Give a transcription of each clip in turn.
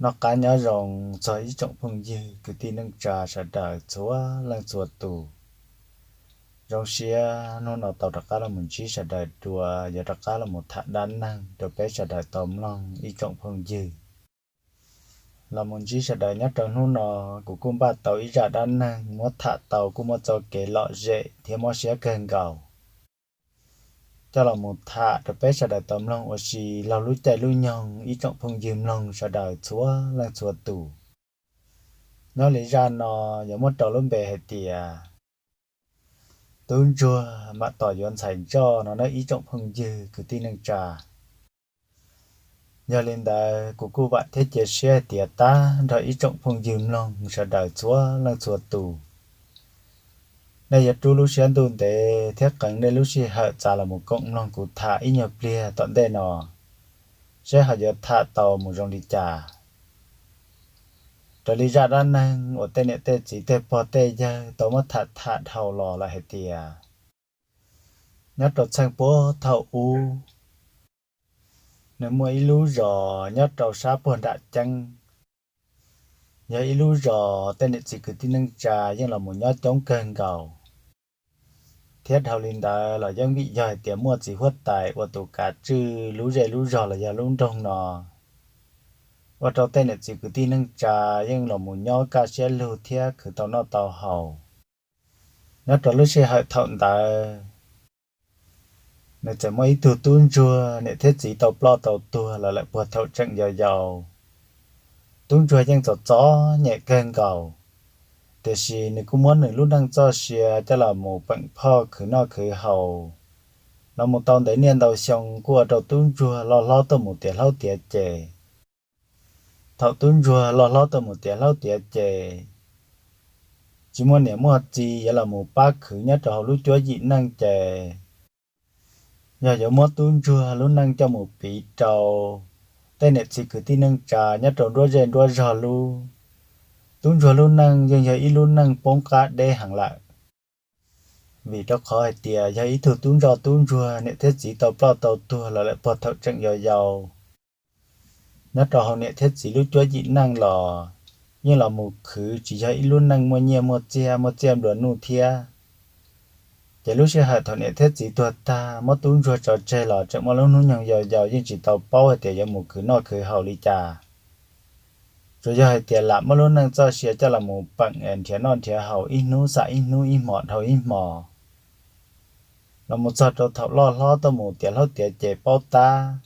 Noj qab nyob zoo txog ib tsoom phooj ywg kwv tij neej tsa sawv daws txhua leej txhua tus. Zoo siab hnub no tau rov qab los mus ntsib sawv daws dua, yuav rov qab los mus tham dab neeg rau peb sawv daws tau mloog ib tsoom phooj ywg. Los mus ntsib sawv daws nyob rau hnub no, kuv kuj npaj tau ib zaj dab neeg muab tham tau kuj muaj txoj kev lom zem thiab mob siab kawg nkaus, coj los mus tham rau peb sawv daws tau mloog ua si laug lub caij lub nyoog ib tsoom phooj ywg mloog sawv daws txhua leej txhua tus. Nyob li zaj no yuav muab rau lub npe hais tias Tub Ntsuag mam tom yuav ntxhais ntsoj no nawb ib tsoom phooj ywg kwv tij neej tsa. Yog li ntawd kuv kuj vam thiab cia siab hais tias tag nrho ib tsoom phooj ywg mloog sawv daws txhua leej txhua tus, nej yuav rub lub siab ntuj ntev thiab qee nej lub sij hawm txav los mus koom mloog kuv tham ib nyuag pliag tom ntej no, saib ho yuav tham tau mus zoo li cas. Raws li zaj dab neeg uas tej niam tej txiv tej pog tej yawg tau muab tham tham dhau los lawm hais tias, nyob rau txheej puag thaum ub, nws muaj ib lub zos nyob rau sab puag nram ceeb. Yog ib lub zos tej niam txiv kwv tij neej tsa yeej los mus nyob coob kawg nkaus, thiab dhau li ntawd los yeej vim yog hais tias muaj txiv huab tais ua tus kav tswj lub zej lub zog los yog lub nroog no, ua rau tej niam txiv kwv tij neej tsa yeej los mus nyob kaj siab lug thiab khwv tau noj tau haus. Nyob rau lub sij hawm thaum ntawd, nws txawm muaj ib tug tub ntsuag niam thiab txiv tau ploj tau tuag los lawm puag thaum tseem yau yau. Tub ntsuag yeej txom txom nyem kawg nkaus, tiam sis nws kuj muab nws lub neej txoj sia coj los mus peem phoj khwv noj khwv haus, los mus tau ntev niaj ntau xyoo kuj ua rau tub ntsuag loj hlob tuaj mus tiav hlob tiav ces. Thaum tub ntsuag loj hlob tuaj mus tiav hlob tiav ces, tsis muaj niam muaj txiv yuav los mus pab khwv nyob rau hauv lub cuab yim neej ces, yog yuav muab tub ntsuag lub neej coj mus piv rau tej niam txiv kwv tij neej tsa nyob rau nruab zej nruab zog lub, tub ntsuag lub neej yeej yog ib lub neej poob qab deb heev lawm. Vim rau qhov hais tias yog ib tug tub ntsoj tub ntsuag niam thiab txiv tau ploj tau tuag los lawm puag thaum tseem yau yau. Nyob rau hauv niam thiab txiv lub cuab yim neej los yeej los mus khwv tsis yog ib lub neej muaj nyiaj muaj txiaj muaj txiaj nplua nuj thiab. Ces lub sij hawm thaum niam thiab txiv tuag tag muab tub ntsuag tso tseg los tseem muaj lub hnub nyoog yau yau yeej tsis tau paub hais tias yuav mus khwv noj khwv haus li cas. Tsuas yog hais tias lam muab lub neej txoj sia coj los mus peem nrhiav noj nrhiav haus ib hnub xam ib hnub ib hmos dhau ib hmos. Los mus txog rau thaum loj hlob tuaj mus tiav hlob tiav ces paub tab,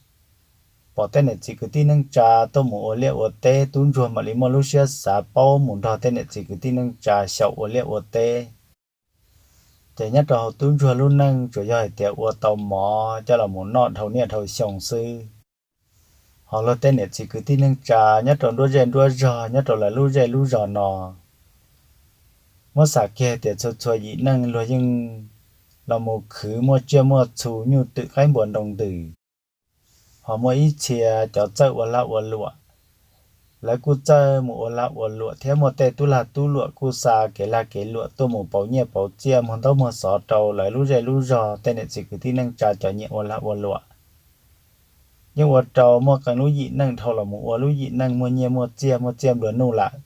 pom tej niam txiv kwv tij neej tsa tuaj mus ua liaj ua teb, tub ntsuag mam li muaj lub siab xav paub mus nrog tej niam txiv kwv tij neej tsa xyaum ua liaj ua teb. Ces nyob rau hauv tub ntsuag lub neej tsuas yog hais tias ua tau mov coj los mus noj dhau niaj dhau xyoo xwb. Ho luag tej niam txiv kwv tij neej tsa nyob rau nruab zej nruab zog nyob rau lawv lub zej lub zos no, muab xam kiag tias txhua txhua yim neej luag yeej los mus khwv muaj tsiaj muaj txhu nyuj twm qaib npua nroo ntws. Ho muaj ib txhia cov txawj ua lag ua luam, lawv kuj txawj mus ua lag ua luam thiab muaj tej tub lag tub luam kuj xa kev lag kev luam tuaj mus pauv nyiaj pauv txiaj muag ntaub muag xov rau lawv lub zej lub zog tej niam txiv kwv tij neej tsa cov nyiam ua lag ua luam. Yeej ua rau muaj qee lub yim neej dhau los mus ua lub yim neej muaj nyiaj muaj txiaj muaj txiaj nplua nuj lawm.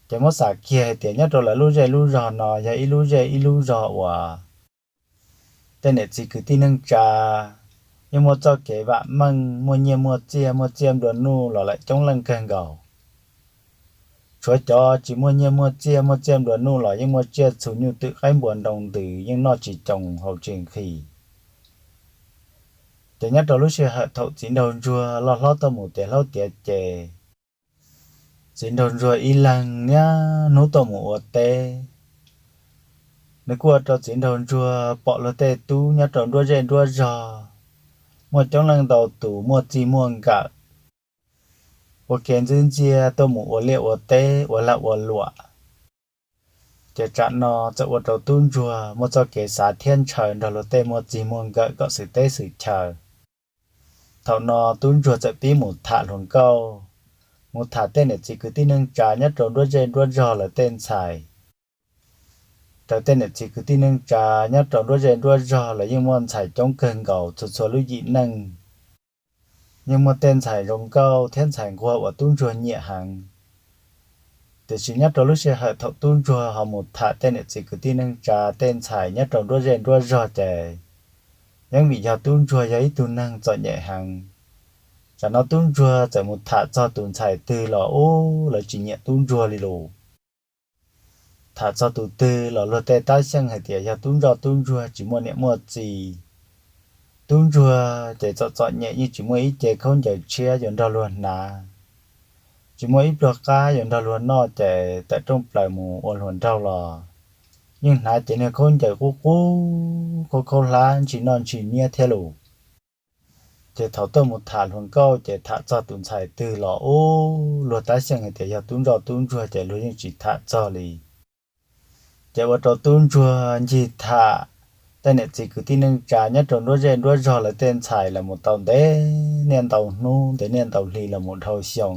Ces muab xam kiag hais tias nyob rau lawv lub zej lub zog no yog ib lub zej ib lub zog uas tej niam txiv kwv tij neej tsa yeej muaj txoj kev vam meej muaj nyiaj muaj txiaj muaj txiaj nplua nuj los lawm coob leej kawg nkaus. Tshuav cov tsis muaj nyiaj muaj txiaj muaj txiaj nplua nuj los yeej muaj tsiaj txhu nyuj twm qaib npua nroo ntws yeej noj tsis coos haus tsis nqhis. Ces nyob rau lub sij hawm thaum txiv nraug ntsuag loj hlob tuaj mus tiav hlob tiav ces, txiv nraug ntsuag ib leeg niaj hnub tuaj mus ua teb. Nws kuj ua rau txiv nraug ntsuag pom luag tej tub nyob rau nruab zej nruab zog, muaj coob leej ntau tus muaj txij muaj nkawm, ua ke ntxwb ntxiaj tuaj mus ua liaj ua teb ua lag ua luam. Ces tsam no txawm ua rau tub ntsuag muaj txoj kev xav thiab ntshaw nrog luag tej muaj txij muaj nkawm kom xwm teb xwm chaw. Thaum no tub ntsuag txawm pib mus tham hluas nkauj, mus tham tej niam txiv kwv tij neej tsa nyob rau nruab zej nruab zog lawv tej ntxhais. Raws tej niam txiv kwv tij neej tsa nyob rau nruab zej nruab zog lawv yeej muaj ntxhais coob kawg nkaus txhua txhua lub yim neej. Yeej muaj tej ntxhais zoo nkauj thiab ntxhais nquag uas tub ntsuag nyiam heev. Tiam sis nyob rau lub sij hawm thaum tub ntsuag ho mus tham tej niam txiv kwv tij neej tsa, tej ntxhais nyob rau nruab zej nruab zog ces yeej vim yog tub ntsuag yog ib tug neeg txom nyem heev. Tsam no tub ntsuag txawm mus tham txog tus ntxhais twg los ub, lawv tsis nyiam tub ntsuag li lus. Tham txog tus twg los luag tej tab xyeej hais tias yog tub ntsoj tub ntsuag tsis muaj niam muaj txiv. Tub ntsuag ces txom txom nyem yeej tsis muaj ib ce khaub ncaws tshiab yuav nrog luag hnav, tsis muaj ib pluag qab yuav nrog luag noj ces tawm rooj plaws mus ua hluas nraug los yeej hnav cev niag khaub ncaws qub qub khaub khaub hlab ntshis noj ntshis niab thiab lus. Ces thaum tuaj mus tham hluas nkauj ces tham txog tus ntxhais twg los ub, luag tab xyeej hais tias yog tub ntsoj tub ntsuag ces luag yeej tsis tham txog li. Ces ua rau tub ntsuag ncig tham tej niam txiv kwv tij neej tsa nyob rau nruab zej nruab zog lawv tej ntxhais los mus tau ntev niaj ntau hnub ntev niaj ntau hli los mus dhau xyoo.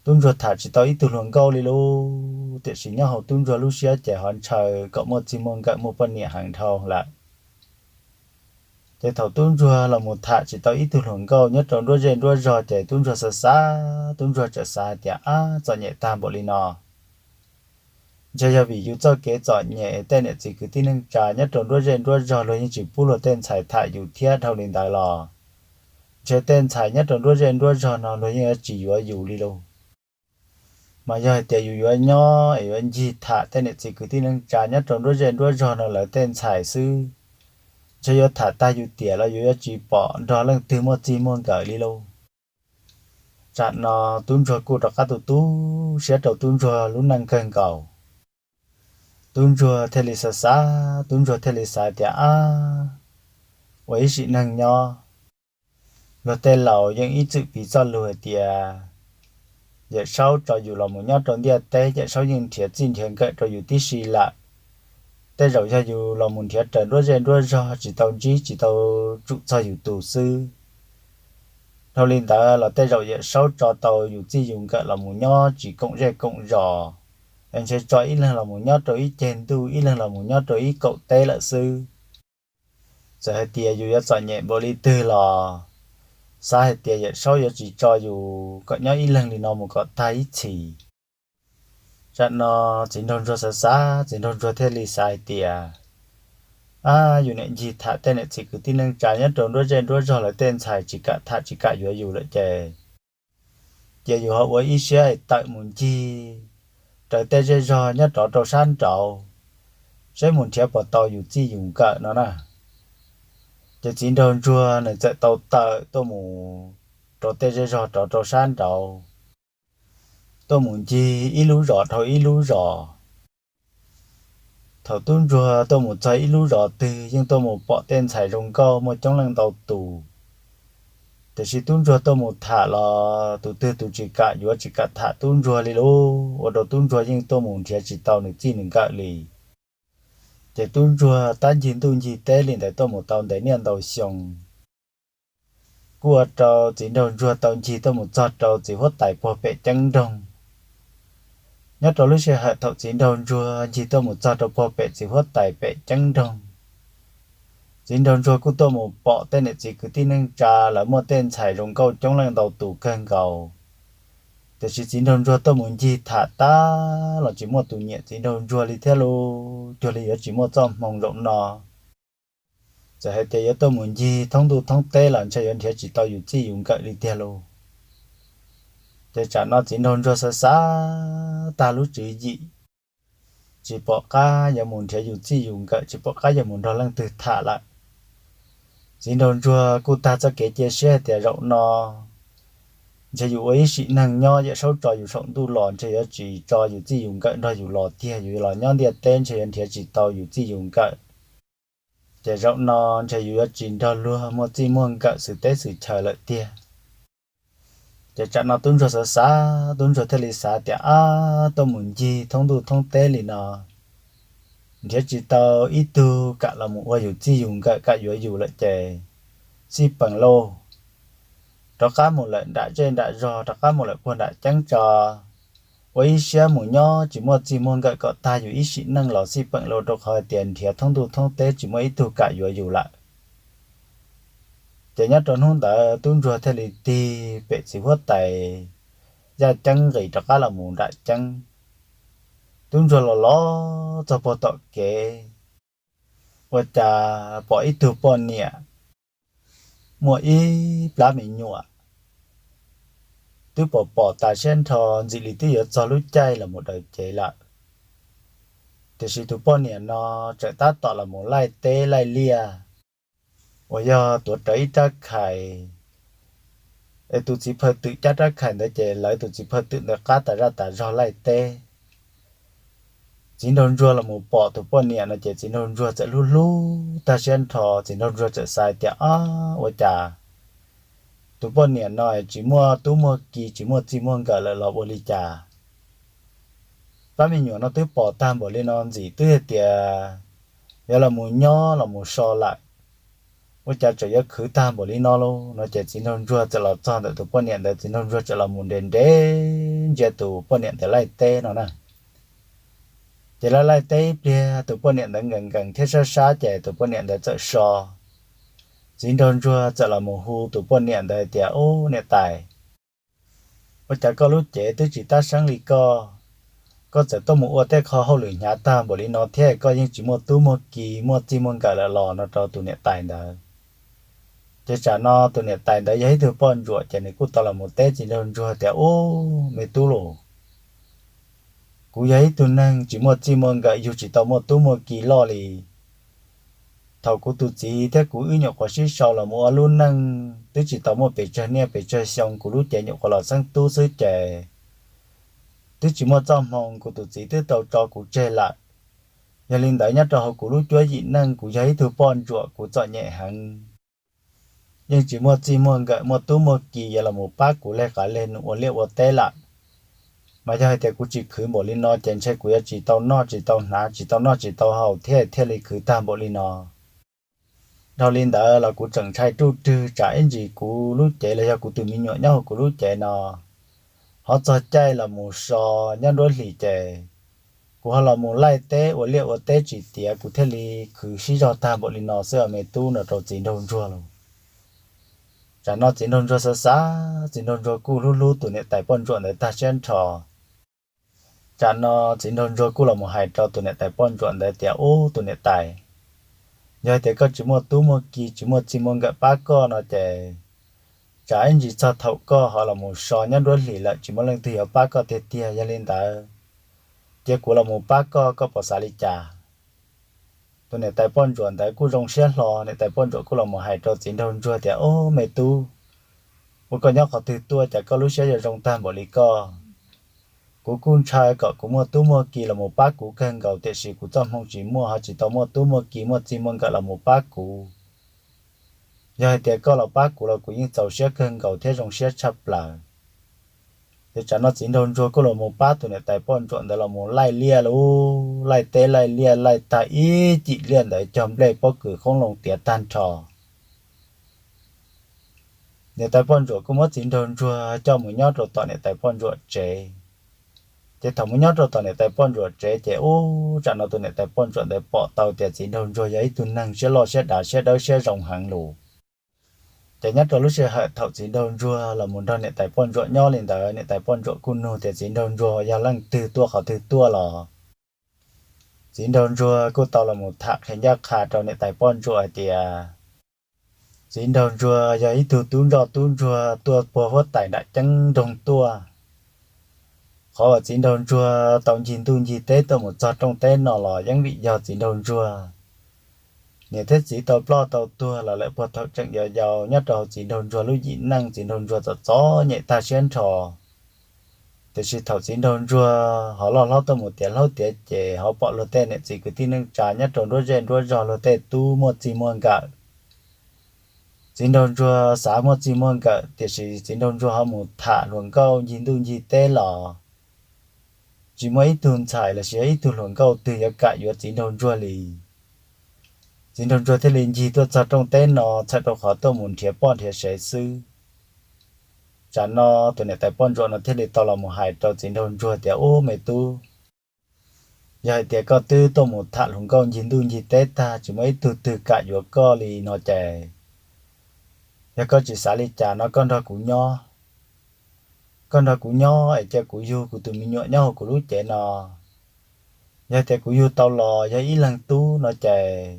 Tub ntsuag tham tsis tau ib tug hluas nkauj li lub, tiam sis nyob hauv tub ntsuag lub siab ces ho ntshaw kom muaj txij muaj nkawm muaj poj niam heev dhau lawm. Ces thaum tub ntsuag los mus tham tsis tau ib tug hluas nkauj nyob rau nruab zej nruab zog ces tub ntsuag xav xav, tub ntsuag txawm xav hais tias, ab, txom nyem tag npaum li no, ntshe yog vim yus txoj kev txom nyem, tej niam txiv kwv tij neej tsa nyob rau nruab zej nruab zog luag yeej tsis pub luag tej ntxhais tham yus thiab. Dhau li ntawd los ntshe tej ntxhais nyob rau nruab zej nruab zog no luag yeej yuav tsis yuav yus li lauj. Mas yog hais tias yus yuav nyob es yuav ncig tham tej niam txiv kwv tij neej tsa nyob rau nruab zej nruab zog no lawv tej ntxhais xwb, ntshe yuav tham tag yus tiam los yus yuav tsis pom nrog leej twg muaj txij muaj nkawm li lauj. Tsam no tub ntsuag kuj rov qab tu tu siab rau tub ntsuag lub neej kawg nkaus. Tub ntsuag thiaj li xav xav, tub ntsuag thiaj li xav tias, ab, ua ib sim neej nyob, luag tej laus yeej ib txwm piv txoj lus hais tias Yawm Saub tso yus los mus nyob rau ntiaj teb, Yawm Saub yeej nrhiav txij nrhiav nkawm rau yus tib si lawm. Tej zaum yog yus los mus nrhiav raws nruab zej nruab zog tsis tau ntsib tsis tau tsum txog yus tus xwb. Dhau li ntawd los tej zaum Yawm Saub tso tau yus txij yus nkawm los mus nyob tsis koom zej koom zos, es ntshe tso ib leeg los mus nyob rau ib ceg ntuj, ib leeg los mus nyob rau ib kaum teb lawm xwb. Txawm hais tias yus yuav txom nyem npaum li twg los xav hais tias Yawm Saub yuav tsis tso yus kom nyob ib leeg li no mus kom tag ib txhis. Tsam no txiv nraug ntsuag xav xav, txiv nraug ntsuag thiaj li xav hais tias, ab, yus niam ncig tham tej niam txiv kwv tij neej tsa nyob rau nruab zej nruab zog lawv tej ntxhais tsis kam tham tsis kam yuav yus lawm ces, ces yus ho ua ib siab es tawm mus ncig raws tej zej zog nyob rov rau sab nraud, saib mus nrhiav puas tau yus txij yus nkawm no na. Ces txiv nraug ntsuag nws txawm tau tawm tuaj mus rau tej zej zog rov rau sab nraud, tuaj mus ncig ib lub zos dhau ib lub zos. Thaum tub ntsuag tuaj mus txog ib lub zos twg yeej tuaj mus pom tej ntxhais zoo nkauj muaj coob leej ntau tus. Tiam sis tub ntsuag tuaj mus tham los tus twg tus tsis kam yuav tsis kam tham tub ntsuag li lauj, ua rau tub ntsuag yeej tuaj mus nrhiav tsis tau nws txij nws nkawm li. Ces tub ntsuag tab ncig ntuj ncig teb li ntawd tuaj mus tau ntev niaj ntau xyoo, kuj ua rau txiv nraug ntsuag tau ncig tuaj mus txog rau txiv huab tais puag pem ceeb nroog. Nyob rau lub sij hawm thaum txiv nraug ntsuag ncig tuaj mus txog rau puag pem txiv huab tais pem ceeb nroog, txiv nraug ntsuag kuj tuaj mus pom tej niam txiv kwv tij neej tsa lawv muaj tej ntxhais zoo nkauj coob leej ntau tus kawg nkaus. Tiam sis txiv nraug ntsuag tuaj mus ncig tham tag los tsis muaj tus nyiam txiv nraug ntsuag li thiab lauj, cuag li yuav tsis muaj txoj hmoo zaum no. Txawm hais tias yuav tuaj mus ncig thoob ntuj thoob teb los ntshe yuav nrhiav tsis tau yus txij yus nkawm li tiag lauj. Ces tsam no txiv nraug ntsuag xav xav tag lub tswv yim, tsis pom qab yuav mus nrhiav yus txij yus nkawm, tsis pom qab yuav mus nrog leej twg tham lawm. Txiv nraug ntsuag kuj tag txoj kev cia siab hais tias zaum no ntshe yus ua ib sim neej nyob Yawm Saub tso yus saum ntuj los ntshe yuav tsis tso yus txij yus nkawm nrog yus los tiag, yus los nyob ntiaj teb ntshe yuav nrhiav tsis tau yus txij yus nkawm. Ces zaum no ntshe yus yuav tsis nrog luag muaj txij muaj nkawm xwm teb xwm chaw lawm tiag. Ces tsam no tub ntsuag xav xav, tub ntsuag thiaj li xav tias, ab, tuaj mus ncig thoob ntuj thoob teb li no, nrhiav tsis tau ib tug kam los mus ua yus txij yus nkawm kam yuav yus lawm ces xij peem lauj, rov qab mus lawm nram zej nram zog, rov qab mus lawm puag nram ceeb tso, ua ib siab mus nyob tsis muaj txij muaj nkawm kom tag yus ib sim neej los xij peem lauj, rau qhov hais tias nrhiav thoob ntuj thoob teb tsis muaj ib tug kam yuav yus lawm. Ces nyob rau hnub ntawd tub ntsuag thiaj li tig pem txiv huab tais yaj ceeb nqis rov qab los mus nram ceeb. Tub ntsuag los los txog puag tom kev, ua cas pom ib tug poj niam muaj ib plab me nyuam twb pom pom tas siab nrho, ntxim li twb yuav txog lub caij los mus daws cev lawm. Tiam sis tus poj niam no tseem tab tom los mus laij teb laij liaj uas yog tuav rawv ib rab khais, es tus txiv phaw twm cab rab khais ntawd ces lawv tus txiv phaw twm ntawd qab tas zaj tas zog laij teb. Txiv nraug ntsuag los mus pom tus poj niam no ces txiv nraug ntsuag txawm hlub hlub tag siab nrho. Txiv nraug ntsuag txawm xav tias, Ab, ua cas tus poj niam no tsis muaj tub muaj ki, tsis muaj txij muaj nkawm lawm los ua li cas? Plab me nyuam no twb pom tag npaum li no, ntxim twb hais tias yuav los mus nyob los mus so lawm, ua cas tseem yuav khwv tag npaum li no lauj? No ces txiv nraug ntsuag txawm los txog ntawm tus poj niam ntawd, txiv nraug ntsuag txawm los mus nres nres ntsia tus poj niam ntawd laij teb no na. Ces lawv laij teb ib pliag tus poj niam ntawd nkees nkees thiab sab sab ces tus poj niam ntawd txawm so. Txiv nraug ntsuag txawm los mus hu tus poj niam ntawd tias, Ub, niam tais, ua cas koj lub cev twb tsis tab seeb li koj, koj txawm tuaj mus ua tej qho hauj lwm hnyav tag npaum li no thiab koj yeej tsis muaj tub muaj ki muaj txij muaj nkawm lawm los? No rau tus niam tais ntawd. Ces tsam no tus niam tais ntawd yog ib tug poj ntsuam ces nws kuj tau los mus teb txiv nraug ntsuag tias, Ub, me tub los, kuv yog ib tug neeg tsis muaj txij muaj nkawm, yug tsis tau muaj tub muaj ki loj li. Thaum kuv tus txiv thiab kuv wb nyuam qhuav sib sau los mus ua lub neej twb tsis tau muaj pes tsawg niaj pes tsawg xyoo, kuv lub cev nyuam qhuav los xeeb tub xwb ces twb tsis muaj txoj hmoo, kuv tus txiv twb tau tso kuv tseg lawm. Yog li ntawd nyob rau hauv kuv lub cuab yim neej, kuv yog ib tug poj ntsuam kuv txom nyem heev, yeej tsis muaj txij muaj nkawm muaj tub muaj ki yuav los mus pab kuv leg qav leg num ua liaj ua teb lawm. Mas yog hais tias kuv tsis khwv npaum li no ces ntshe kuv yuav tsis tau noj tsis tau hnav, tsis tau noj tsis tau haus thiab thiaj li khwv tag npaum li no. Dhau li ntawd los kuv tseem ntshai ruj rwg tsam ib ntsis kuv lub cev los yog kuv tus me nyuam nyob hauv kuv lub cev no, hov txog caij los mus so nyob nruab hlis ces kuv ho los mus laij teb ua liaj ua teb tsis tiav, kuv thiaj li khwv sib zog tag npaum li no xwb os me tub, no rau txiv nraug ntsuag lauj. Tsam no txiv nraug ntsuag xav xav, txiv nraug ntsuag kuj hlub hlub tus niam tais poj ntsuam ntawd tag siab nrho. Tsam no txiv nraug ntsuag kuj los mus hais rau tus niam tais poj ntsuam ntawd tias, Ub, tus niam tais, yog hais tias koj tsis muaj tub muaj ki tsis muaj txij muaj nkawm pab koj no ces tsam ib ntsis txog thaum koj ho los mus so nyob nruab hlis lawm tsis muaj leej twg yuav pab koj tiag tiag. Yog li ntawd cia kuv los mus pab koj, koj puas xav li cas? Tus niam tais poj ntsuam ntawd kuj zoo siab hlo, niam tais poj ntsuam kuj los mus hais rau txiv nraug ntsuag tias, Ub, me tub, ua koj nyob qhov twg tuaj cas koj lub siab yuav zoo tag npaum li koj? Kuv kuj ntshaw kom kuv muaj tub muaj ki los mus pab kuv kawg nkaus tiam sis kuv txoj hmoo tsis muaj, ho tsis tau muaj tub muaj ki muaj txij muaj nkawm los mus pab kuv. Yog hais tias koj los pab kuv los kuv yeej txaus siab kawg nkaus thiab zoo siab tshaj plaws. Ces tsam no txiv nraug ntsuag kuj los mus pab tus niam tais poj ntsuam ntawd los mus laij liaj lauj, laij teb laij liaj laij tag ib cim liaj ntawd cog nplej pob kws qoob loo tiav tag nrho. Niam tais poj ntsuam kuj muab txiv nraug ntsuag coj mus nyob rau tom niam tais poj ntsuam tsev. Ces thaum mus nyob rau tom niam tais poj ntsuam tsev ces ub, tsam no tus niam tais poj ntsuam ntawd pom tau tias txiv nraug ntsuag yog ib tug neeg siab loj siab dav siab dawb siab zoo heev lus. Ces nyob rau lub sij hawm thaum txiv nraug ntsuag los mus nrog niam tais poj ntsuam nyob li ntawd, niam tais poj ntsuam kuj nug tias txiv nraug ntsuag yog leej twg tuaj qhov twg tuaj los. Txiv nraug ntsuag kuj tau los mus tham qhia ncaj qha rau niam tais poj ntsuam hais tias txiv nraug ntsuag yog ib tug tub ntsoj tub ntsuag tuaj puag huab tais nram ceeb nroog tuaj. Qhov uas txiv nraug ntsuag tau ncig ntuj ncig teb tuaj mus txog rooj teb no los yeej vim yog txiv nraug ntsuag niam thiab txiv tau ploj tau tuag los lawm puag thaum tseem yau yau. Nyob rau hauv txiv nraug ntsuag lub yim neej, txiv nraug ntsuag txom txom nyem tag siab nrho. Tiam sis thaum txiv nraug ntsuag ho loj hlob tuaj mus tiav hlob tiav ces ho pom luag tej niam txiv kwv tij neej tsa nyob rau nruab zej nruab zog, luag tej tub muaj txij muaj nkawm. Txiv nraug ntsuag xav muaj txij muaj nkawm, tiam sis txiv nraug ntsuag ho mus tham hluas nkauj ncig ntuj ncig teb los tsis muaj ib tug ntxhais los sis yog ib tug hluas nkauj twg yuav kam yuav txiv nraug ntsuag li. Txiv nraug ntsuag thiaj li ncig tuaj txog rooj teb no txhawm rau qhov tuaj mus nrhiav poj nrhiav sev xwb. Tsam no tus niam tais poj ntsuam no thiaj li tau los mus hais rau txiv nraug ntsuag tias, Ub, me tub, yog hais tias koj twb tuaj mus tham hluas nkauj ncig ntuj ncig teb tag tsis muaj ib tug twg kam yuav koj li no ces Yog koj tsis xav li cas no koj nrog kuv nyob, koj nrog kuv nyob es cia kuv yug kuv tus me nyuam nyob hauv kuv lub cev no. Yog tias kuv yug tau los yog ib leeg tub no ces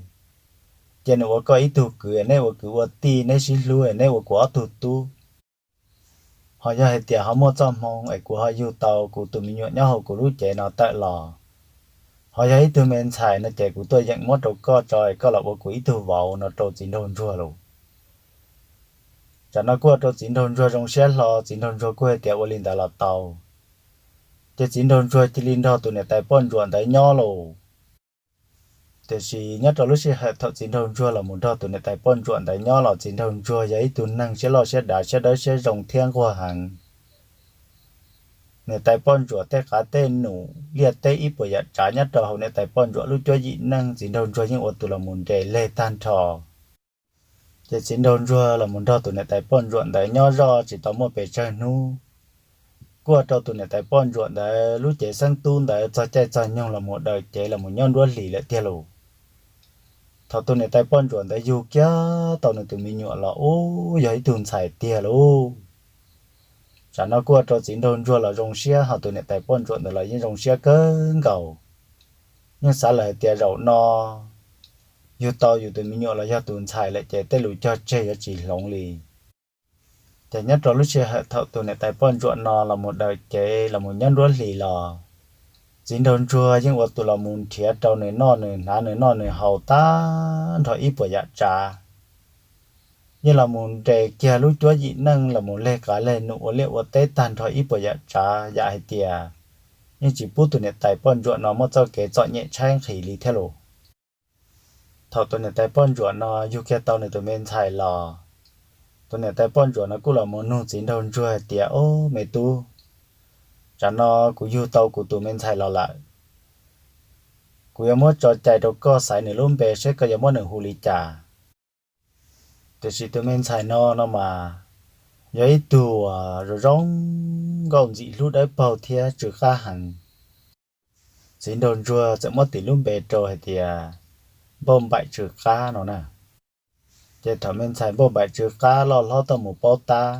cia nws ua koj ib tug kwv, neb ua kwv ua tij, neb sib hlub, neb ua kuv ob tug tub. Ho yog hais tias ho muaj txoj hmoo es kuv ho yug tau kuv tus me nyuam nyob hauv kuv lub cev no tawm los, ho yog ib tug me ntxhais no ces kuv tuaj yeem muab rau koj tso, koj los ua kuv ib tug vauv no rau txiv nraug ntsuag lawm. Tsam no kuj ua rau txiv nraug ntsuag zoo siab hlo, txiv nraug ntsuag kuj hais tias ua li ntawd los tau. Ces txiv nraug ntsuag cia li nrog tus niam tais poj ntsuam ntawd nyob lawm. Tiam sis nyob rau lub sij hawm thaum txiv nraug ntsuag los mus nrog tus niam tais poj ntsuam ntawd nyob los txiv nraug ntsuag yog ib tug neeg siab loj siab dav siab dawb siab zoo thiab nquag heev. Niam tais poj ntsuam tej qav tej num liaj teb ib puas yam tsav nyob rau hauv niam tais poj ntsuam lub cuab yim neej txiv nraug ntsuag yeej ua tus los mus nres leg tag nrho. Ces txiv nraug ntsuag los mus nrog tus niam tais poj ntsuam ntawd nyob zoj tsis tau muaj pes tsawg hnub, kuj ua rau tus niam tais poj ntsuam ntawd lub cev xeeb tub ntawd txog caij txog nyoog los mus daws cev los mus nyob nruab hlis lawm tiag lawm. Thaum tus niam tais poj ntsuam ntawd yug kiag tau nws tus me nyuam los ub yog ib tug ntxhais tiag lawm. Tsam no kuj ua rau txiv nraug ntsuag los zoo siab, ho tus niam tais poj ntsuam ntawd los yeej zoo siab kawg nkaus. Yeej xav lawm hais tias zaum no yug tau yus tus me nyuam los yog tus ntxhais lawm ces tej lus cog tseg yuav tsis hloov li. Ces nyob rau lub sij hawm thaum tus niam tais poj ntsuam no los mus daws cev los mus nyob nruab hlis los, txiv nraug ntsuag yeej ua tus los mus nrhiav rau nws noj nws hnav nws noj nws haus tag nrho ib puas yam tsav. Yeej los mus nres kiag lub cuab yim neej los mus leg qav leg num ua liaj ua teb tag nrho ib puas yam tsav yam hais tias yeej tsis pub tus niam tais poj ntsuam no muaj txoj kev txom nyem tshaib nqhis li thiab lus. Thaum tus niam tais poj ntsuam no yug kiag tau nws tus me ntxhais los, tus niam tais poj ntsuam no kuj los mus nug txiv nraug ntsuag hais tias, Ob, me tub, tsam no kuv yug tau kuv tus me ntxhais los lawm, kuv yuav muab tso cai rau koj xaiv nws lub npe seb koj yuav muab nws hu li cas. Tiam sis tus me ntxhais no no mas yog ib tug uas zoo zoo nkauj ntxim hlub dawb paug thiab tsw qab heev. Txiv nraug ntsuag txawm muab tis lub npe rau hais tias Npauj Npaim Tsw Qab no na. Ces thaum me ntxhais Npauj Npaim Tsw Qab loj hlob tuaj mus paub tab,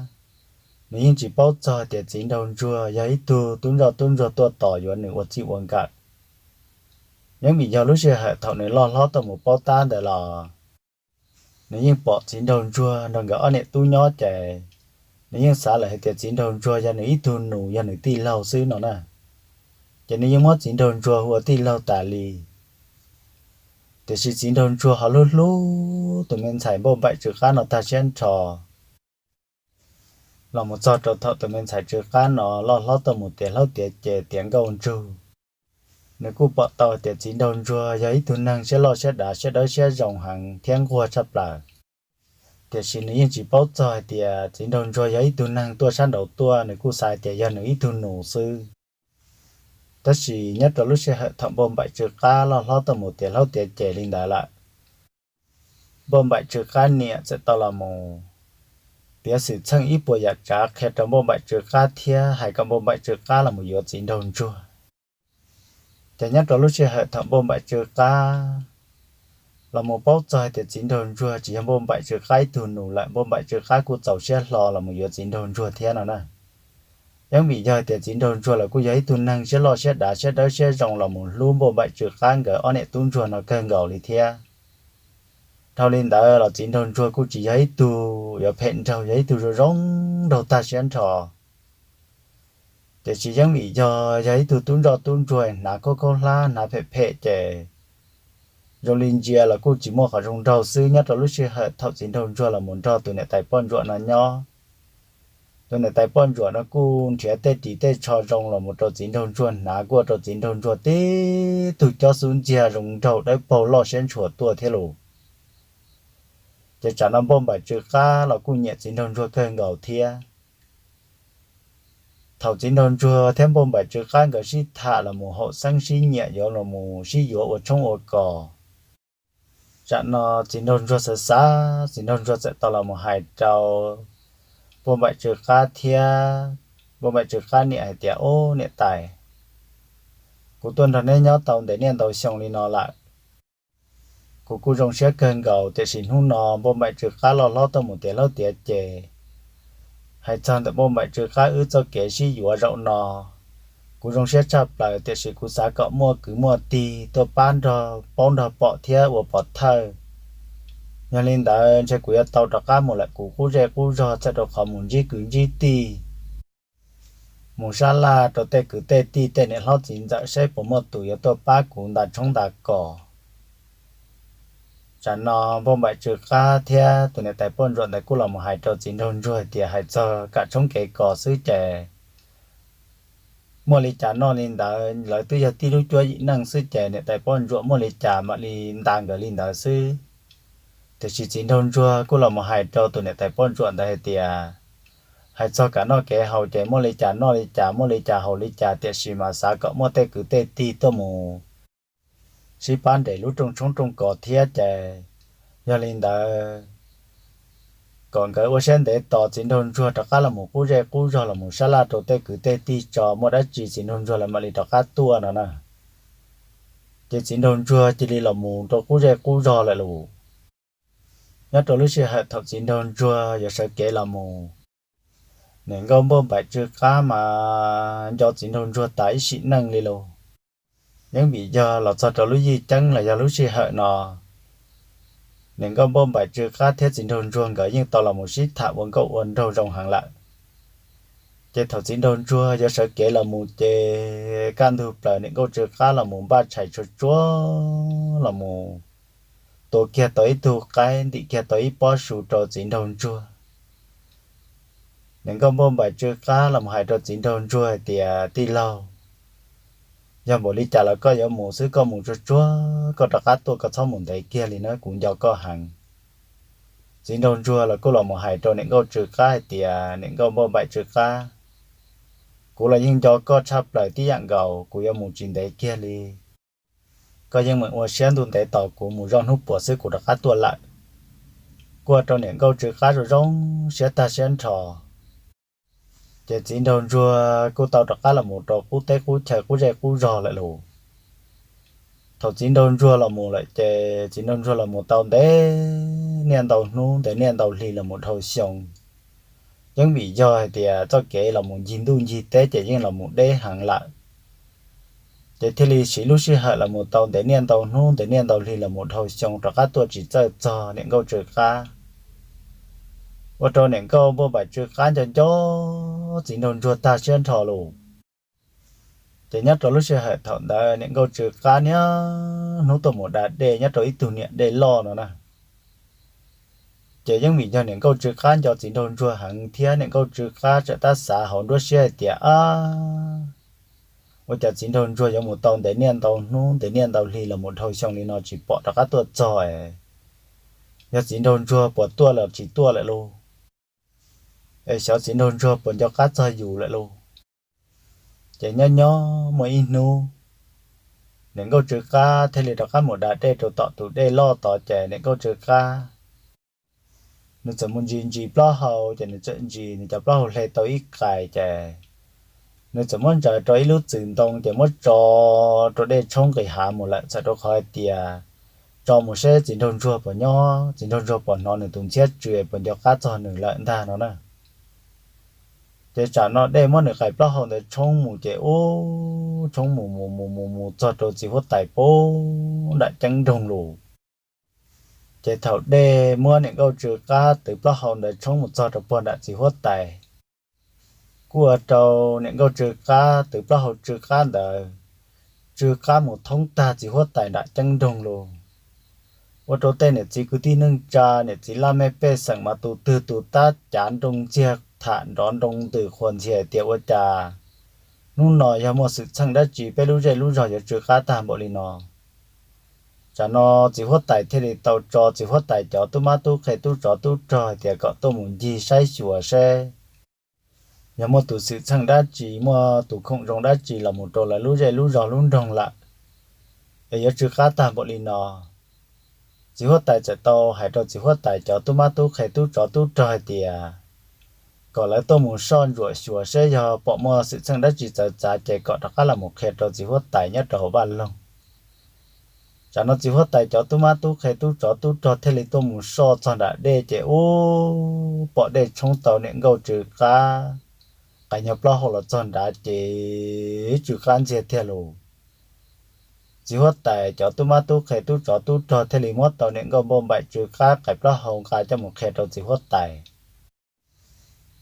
nws yeej tsis paub txog tias txiv nraug ntsuag yog ib tug tub ntsoj tub ntsuag tuaj tos yuav nws ua txij ua nkawm. Yeeb vim yog lub sij hawm thaum nws loj hlob tuaj mus paub tab ntawd los, nws yeej pom txiv nraug ntsuag nrog nkawd ob niam tub nyob ces nws yeej xav lawm hais tias txiv nraug ntsuag yog nws ib tug nus yog nws tij laug xwb no na. Ces nws yeej muab txiv nraug ntsuag hu ua tij laug tas li. Tiam sis txiv nraug ntsuag ho hlub hlub tus me ntxhais Npauj Npaim Tsw Qab no tag siab nrho. Los mus txog rau thaum tus me ntxhais Tsw Qab no loj hlob tuaj mus tiav hlaub tiav ces tiav nkauj ntsug, nws kuj pom tau tias txiv nraug ntsuag yog ib tug neeg siab loj siab dav siab dawb siab zoo heev thiab nquag tshaj plaws. Tiam sis nws yeej tsis paub txog hais tias txiv nraug ntsuag yog ib tug neeg tuaj sab nraud tuaj, nws kuj xav tias yog nws ib tug nus xwb. Tab sis nyob rau lub sij hawm thaum Npauj Npaim Tsw Qab loj hlob tuaj mus tiav hlaub tiav ces li ntawd lawm, Npauj Npaim Tsw Qab niam txawm tau los mus piav xwm txheej ib puas yam tsav qhia rau Npauj Npaim Tsw Qab thiab hais kom Npauj Npaim Tsw Qab los mus yuav txiv nraug ntsuag. Ces nyob rau lub sij hawm thaum Npauj Npaim Tsw Qab los mus paub txog hais tias txiv nraug ntsuag tsis yog Npauj Npaim Tsw Qab ib tug nus lawm, Npauj Npaim Tsw Qab kuj txaus siab hlo los mus yuav txiv nraug ntsuag thiab no na. Yeeb vim yog hais tias txiv nraug ntsuag los kuj yog ib tug neeg siab loj siab dav siab dawb siab zoo los mus hlub Npauj Npaim Tsw Qab nkawd ob niam tub ntsuag no kawg nkaus li thiab. Dhau li ntawd los txiv nraug ntsuag kuj tsis yog ib tug yuav phem nraug, yog ib tug zoo zoo nraug tag siab nrho. Tiam sis yeeb vim yog yog ib tug tub ntsoj tub ntsuag hnav khaub khaub hlab hnav phem phem ces zoo li ntsia los kuj tsis muaj qhov zoo nraug xwb. Nyob rau lub sij hawm thaum txiv nraug ntsuag los mus nrog tus niam tais poj ntsuam no nyob, tus niam tais poj ntsuam no kuj nrhiav tej ris tej tsho zoo los mus rau txiv nraug ntsuag hnav, kuj ua rau txiv nraug ntsuag tib tug cob xub ntxiag zoo nraug dawb paug loj siab ntshua tuaj thiab lus. Ces tsam no Npauj Npaim Tsw Qab los kuj nyiam txiv nraug ntsuag kawg nkaus thiab. Thaum txiv nraug ntsuag thiab Npauj Npaim Tsw Qab nkawd sib tham los mus haum xeeb sib nyiam yuav los mus sib yuav ua tshoob ua kos, tsam no txiv nraug ntsuag xav xav, txiv nraug ntsuag txawm tau los mus hais rau Npauj Npaim Tsw Qab thiab Npauj Npaim Tsw Qab niam hais tias, Ob, niam tais, kuv tuaj nrog neb nyob tau ntev niaj ntau xyoo li no lawm, Kuv kuj zoo siab kawg nkaus, tiam sis hnub no Npauj Npaim Tsw Qab loj hlob tuaj mus tiav hlob tiav ces, hais txog ntawm Npauj Npaim Tsw Qab wb txoj kev sib yuav zaum no, kuv zoo siab tshaj plaws, tiam sis kuv xav kom muaj kwv muaj tij tuaj pab nrog paub nrog pom thiab ua pov thawj. Yog li ntawd ntshe kuv yuav tau rov qab mus lawm kuv qub zej qub zog txhawm rau qhov mus ntsib kwv ntsib tij, mus sab laj rau tej kwv tej tij tej niam hlob txiv ntxawm saib puas muaj tus yuav tuaj pab kuv nta tshoob nta kos. Tsam no Npauj Npaim Tsw Qab thiab tus niam tais poj ntsuam ntawd kuj los mus hais rau txiv nraug ntsuag hais tias hais txog kam tshoob kev kos xwb ces muaj li cas noj li ntawd, lawv twb yog tib lub cuab yim neej xwb ces niam tais poj ntsuam muaj li cas mam li nta nkawd li ntawd xwb. Tiam sis txiv nraug ntsuag kuj los mus hais rau tus niam tais poj ntsuam ntawd hais tias, hais txog kam noj kev haus ces muaj li cas noj li cas, muaj li cas haus li cas, tiam sis mas xav kom muaj tej kwv tej tij tuaj mus sib pab nres lub rooj tshoob rooj kos thiab ces, yog li ntawd kom nkawd ua siab ntev tos txiv nraug ntsuag rov qab los mus qub zej qub zog los mus sab laj rau tej kwv tej tij tso, muaj dab tsi txiv nraug ntsuag lawv mam li rov qab tuaj no na. Ces txiv nraug ntsuag cia li los mus rau qub zej qub zog lawm lauj. Nyob rau lub sij hawm thaum txiv nraug ntsuag yuav sawv kev los mus, niam nkauj Npauj Npaim Tsw Qab mas nco txiv nraug ntsuag tas ib sim neej li lauj. Yeeb vim yog los txog rau lub yij ceeb los yog lub sij hawm no, niam nkauj Npauj Npaim Tsw Qab thiab txiv nraug ntsuag nkawd yeej tau los mus sib tham ua nkauj ua nraug zoo heev lawm. Ces thaum txiv nraug ntsuag yuav sawv kev los mus ces kaj ntug plaws niam nkauj Tsw Qab los mus npaj tshais tsuag tsuag los mus tua kiag tau ib tug qaib, ntim kiag tau ib pob su rau txiv nraug ntsuag. Niam nkauj Npauj Npaim Tsw Qab los mus hais rau txiv nraug ntsuag hais tias, tij laug, yog npaum li cas los koj yuav mus xwb, koj mus tsuag tsuag koj rov qab tuaj, koj txhob mus ntev kiag li na, kuv nco koj heev. Txiv nraug ntsuag los kuj los mus hais rau niam nkauj Tsw Qab hais tias, niam nkauj Npauj Npaim Tsw Qab, kuv los yeej nco koj tshaj plaws tib yam nkaus, kuv yuav mus tsis ntev kiag li. Koj yeej meem ua siab ntuj ntev tos kuv, mus zoj hnub puas xwb kuv rov qab tuaj lawm. Kuj ua rau niam nkauj Tsw Qab zoo zoo siab tag siab nrho. Ces txiv nraug ntsuag kuj tau rov qab los mus rau qub teb qub chaw qub zej qub zog lawm lauj. Thaum txiv nraug ntsuag los mus lawm ces txiv nraug ntsuag los mus tau ntev niaj ntau hnub ntev niaj ntau hli los mus dhau xyoo. Yeeb vim yog hais tias txoj kev los mus ncig ntuj ncig teb ces yeej los mus deb heev lawm. Ces thiaj li siv lub sij hawm los mus tau ntev niaj ntau hnub ntev niaj ntau hli los mus dhau xyoo rov qab tuaj tsis txawj txog niam nkauj Tsw Qab. Ua rau niam nkauj Npauj Npaim Tsw Qab nco nco txiv nraug ntsuag tag siab nrho lauj. Ces nyob rau lub sij hawm thaum ntawd niam nkauj Tsw Qab niaj hnub tuaj mus da dej nyob rau ib tug niam dej loj no na. Ces yeej vim yog niam nkauj Tsw Qab nco txiv nraug ntsuag heev thiab niam nkauj Tsw Qab tseem tab xav hauv nruab siab hais tias, ab, ua cas txiv nraug ntsuag yuav mus tau ntev niaj ntau hnub ntev niaj ntau hli los mus dhau xyoo li no tsis pom rov qab tuaj txog es, yog txiv nraug ntsuag puas tuaj los tsis tuaj lawm lauj, es xyov txiv nraug ntsuag puas nco qab txog yus lawm lauj. Ces nyob nyob muaj ib hnub, niam nkauj Tsw Qab thiaj li rov qab mus da dej rau tom tus dej loj tod ces niam nkauj Tsw Qab nws txawm mus ntsis ntsis plaub hau ces nws txawm ntsis nws cov plaub hau hle tau ib qais ces nws txawm muab ntsaws rau ib lub txwm ntoo ces muab tso rau dej tshoob nqis hav mus lawm txhawm rau qhov hais tias tso mus seb txiv nraug ntsuag puas nyob, txiv nraug ntsuag puas hnov nws tus ntxhiab tsw puas nco qab txog nws lawm ntag no na. Ces tsam no dej muab nws qais plaub hau ntawd tshoob mus ces ub tshoob mus mus mus mus mus txog rau txiv huab tais puag nram ceeb nroog lawm. Ces thaum dej muab niam nkauj Tsw Qab twv plaub hau ntawd tshoob mus txog rau puag nram txiv huab tais, kuj ua rau niam nkauj Tsw Qab twv plaub hau Tsw Qab ntawd, Tsw Qab mus thoob tag txiv huab tais nram ceeb nroog lawm. Ua rau tej niam txiv kwv tij neej tsa niam txiv laj mej pej xeem mas tus twg tus tab cav nroo ntxiag tham nrov nroo ntws qhuas ntxhias tias ua cas hnub no yog muaj xwm txheej dab tsi peb lub zej lub zog yuav Tsw Qab tag npaum li no. Tsam no txiv huab tais thiaj li tau tso txiv huab tais cov tub mab tub qhe tub tsov tub rog hais tias kom tuaj mus ncig saib xyuas seb yog muaj tus xwm txheej dab tsi muaj tus khoom zoo dab tsi los mus rau lawv lub zej lub zog lub nroog lawm es yuav Tsw Qab tag npaum li no. Txiv huab tais txawm tau hais rau txiv huab tais cov tub mab tub qhe tub tsov tub rog hais tias kom lawv tuaj mus soj ntsuam xyuas seb yog pom muaj xwm txheej dab tsi txawv txav ces kom rov qab los mus qhia rau txiv huab tais nyob rau hauv vaj loog. Tsam no txiv huab tais cov tub mab tub qhe tub tsov tub rog thiaj li tuaj mus soj txog nram dej ces ub, pom dej tshoob tau niam nkauj Tsw Qab qais nyuag plaub hau los txog nrad ces Tsw Qab ntxiag tiag lus. Txiv huab tais cov tub mab tub qhe tub tsov tub rog thiaj li muab tau niam nkauj npauj npaim Tsw Qab qais plaub hau nqa coj mus qhia rau txiv huab tais.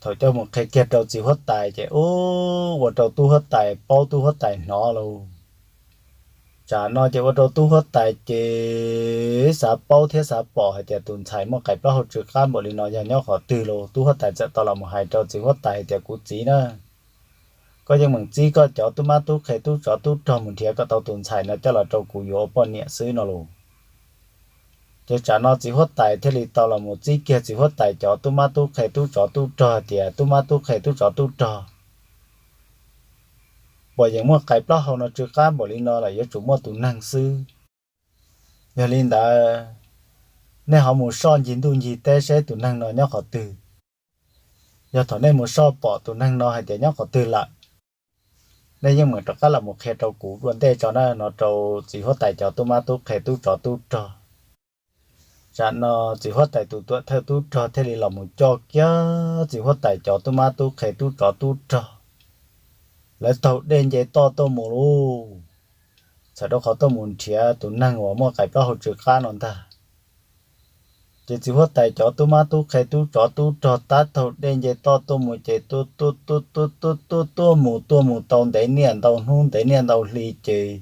Thaum coj mus qhia kiag rau txiv huab tais ces ub, ua rau tub huab tais paub tub huab tais hnov lauj. Tsam no ces ua rau tub huab tais ces xav paub thiab xav pom hais tias tus ntxhais muaj qais plaub hau Tsw Qab npaum li no yog nyob qhov twg lauj. Tub huab tais txawm tau los mus hais rau txiv huab tais hais tias kuv txiv na, koj yeej meem txib koj cov tub mab tub qhe tub tsov tub rog mus nrhiav kom tau tus ntxhais no coj los rau kuv yuav ua poj niam xwb no lauj. Ces tsam no txiv huab tais thiaj li tau los mus txib kiag txiv huab tais cov tub mab tub qhe tub tsov tub rog tias tub mab tub qhe tub tsov tub rog, puas yeem muaj qais plaub hau no Tsw Qab npaum li no lawm yuav tsum muaj tus neeg xwb. Yog li ntawd, nej ho mus soj ncig ntuj ncig teb seb tus neeg no nyob qhov twg. Yog thaum nej mus soj pom tus neeg no hais tias nyob qhov twg lawm, nej yeej meem rov qab los mus qhia rau kuv dua ntej tso na no rau txiv huab tais cov tub mab tub qhe tub tsov tub rog. Tsam no txiv huab tais tus tuam thawj tub rog thiaj li los mus coj kiag txiv huab tais cov tub mab tub qhe tub tsov tub rog, lawv taug dej nce toj tuaj mus lauj, txhawm rau qhov tuaj mus nrhiav tus neeg uas muaj qais plaub hau Tsw Qab no ntag. Ces txiv huab tais cov tub mab tub qhe tub tsov tub rog tab taug dej nce toj tuaj mus ces tuaj tuaj tuaj tuaj tuaj tuaj mus tuaj mus tau ntev niaj ntau hnub ntev niaj ntau hli ces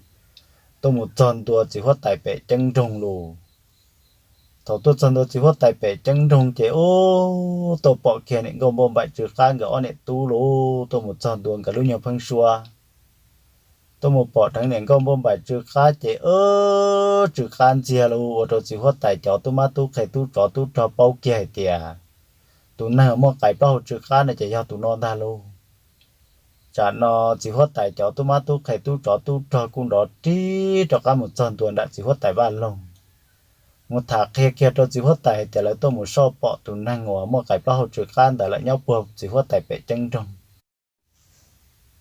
tuaj mus txog ntua txiv huab tais pem ceeb nroog lauj. Thaum tuaj txog ntua txiv huab tais pem ceeb nroog ces ub, tuaj pom kiag niam nkauj npauj npaim Tsw Qab nkawd ob niam tub lauj, tuaj mus txog ntua nkawd lub nyuag pheeb suab. Tuaj mus pom dheev niam nkauj npauj npaim Tsw Qab ces ub, Tsw Qab ntxiag lauj, ua rau txiv huab tais cov tub mab tub qhe tub tsov tub rog paub kiag hais tias tus neeg muaj qais plaub hau Tsw Qab no ces yog tus no ntag lauj. Tsam no txiv huab tais cov tub mab tub qhe tub tsov tub rog kuj nrov rig rov qab mus txog ntua nram txiv huab tais vaj loog, mus tham qhia kiag rau txiv huab tais hais tias lawv tuaj mus soj pom tus neeg uas muaj qais plaub hau Tsw Qab ntawd lawm nyob puag txiv huab tais pem ceeb nroog.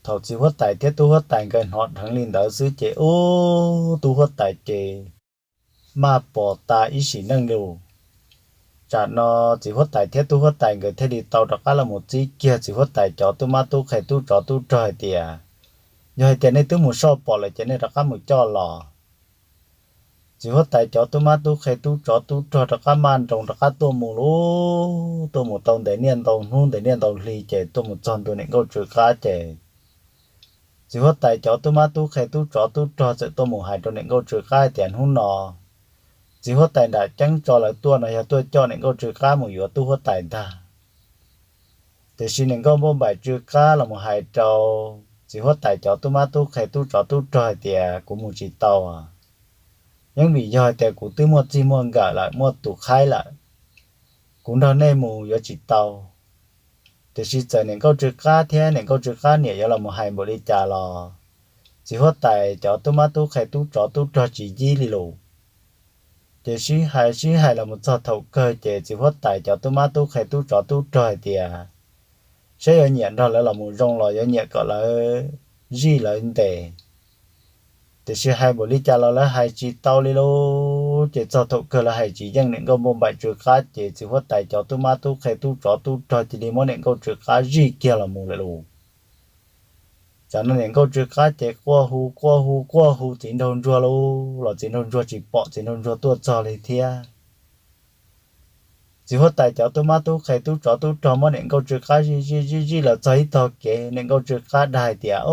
Thaum txiv huab tais thiab tub huab tais nkawd hnov dheev li ntawd xwb ces ub, tub huab tais ces maj pom tas ib sim neej lauj. Tsam no txiv huab tais thiab tub huab tais nkawd thiaj li tau rov qab los mus txib kiag txiv huab tais cov tub mab tub qhe tub tsov tub rog hais tias, yog hais tias nej twb mus soj pom lawm ces nej rov qab mus coj los. Txiv huab tais cov tub mab tub qhe tub tsov tub rog rov qab maj nroos rov qab tuaj mus lauj, tuaj mus tau ntev niaj ntau hnub ntev niaj ntau hli ces tuaj mus txog ntua niam nkauj Tsw Qab ces txiv huab tais cov tub mab tub qhe tub tsov tub rog txawm tuaj mus hais rau niam nkauj Tsw Qab hais tias hnub no txiv huab tais nram ceeb tso lawv tuaj no yog tuaj coj niam nkauj Tsw Qab mus yuav tub huab tais ntag. Tiam sis niam nkauj npauj npaim Tsw Qab los mus hais rau txiv huab tais cov tub mab tub qhe tub tsov tub rog hais tias kuv mus tsis tau, yeej vim yog hais tias kuv twb muaj txij muaj nkawm lawm muaj tus qhaib lawm, kuv nrog nej mus yuav tsis tau. Tiam sis txawm niam nkauj Tsw Qab thiab niam nkauj Tsw Qab niam yuav los mus hais npaum li cas los txiv huab tais cov tub mab tub qhe tub tsov tub rog tsis yib li lus. Ces sib hais sib hais los mus txog thaum kawg ces txiv huab tais cov tub mab tub qhe tub tsov tub rog hais tias saib yuav nyiam nrog lawv los mus zoo los yuav nyiam kom lawv zij lawv ntes. Tiam sis hais npaum li cas los lawv hais tsis tau li lauj. Ces txog thaum kawg lawv hais tsis yeej niam nkauj npauj npaim Tsw Qab ces txiv huab tais cov tub mab tub qhe tub tsov tub rog cia li muab niam nkauj Tsw Qab zij kiag los mus lawm lauj. Tsam no niam nkauj Tsw Qab ces quaj hu quaj hu quaj hu txiv nraug ntsuag lauj, los txiv nraug ntsuag tsis pom txiv nraug ntsuag tuaj txog li thiab. Txiv huab tais cov tub mab tub qhe tub tsov tub rog muab niam nkauj Tsw Qab zij zij zij zij los txog ib tog kev, niam nkauj Tsw Qab dag hais tias,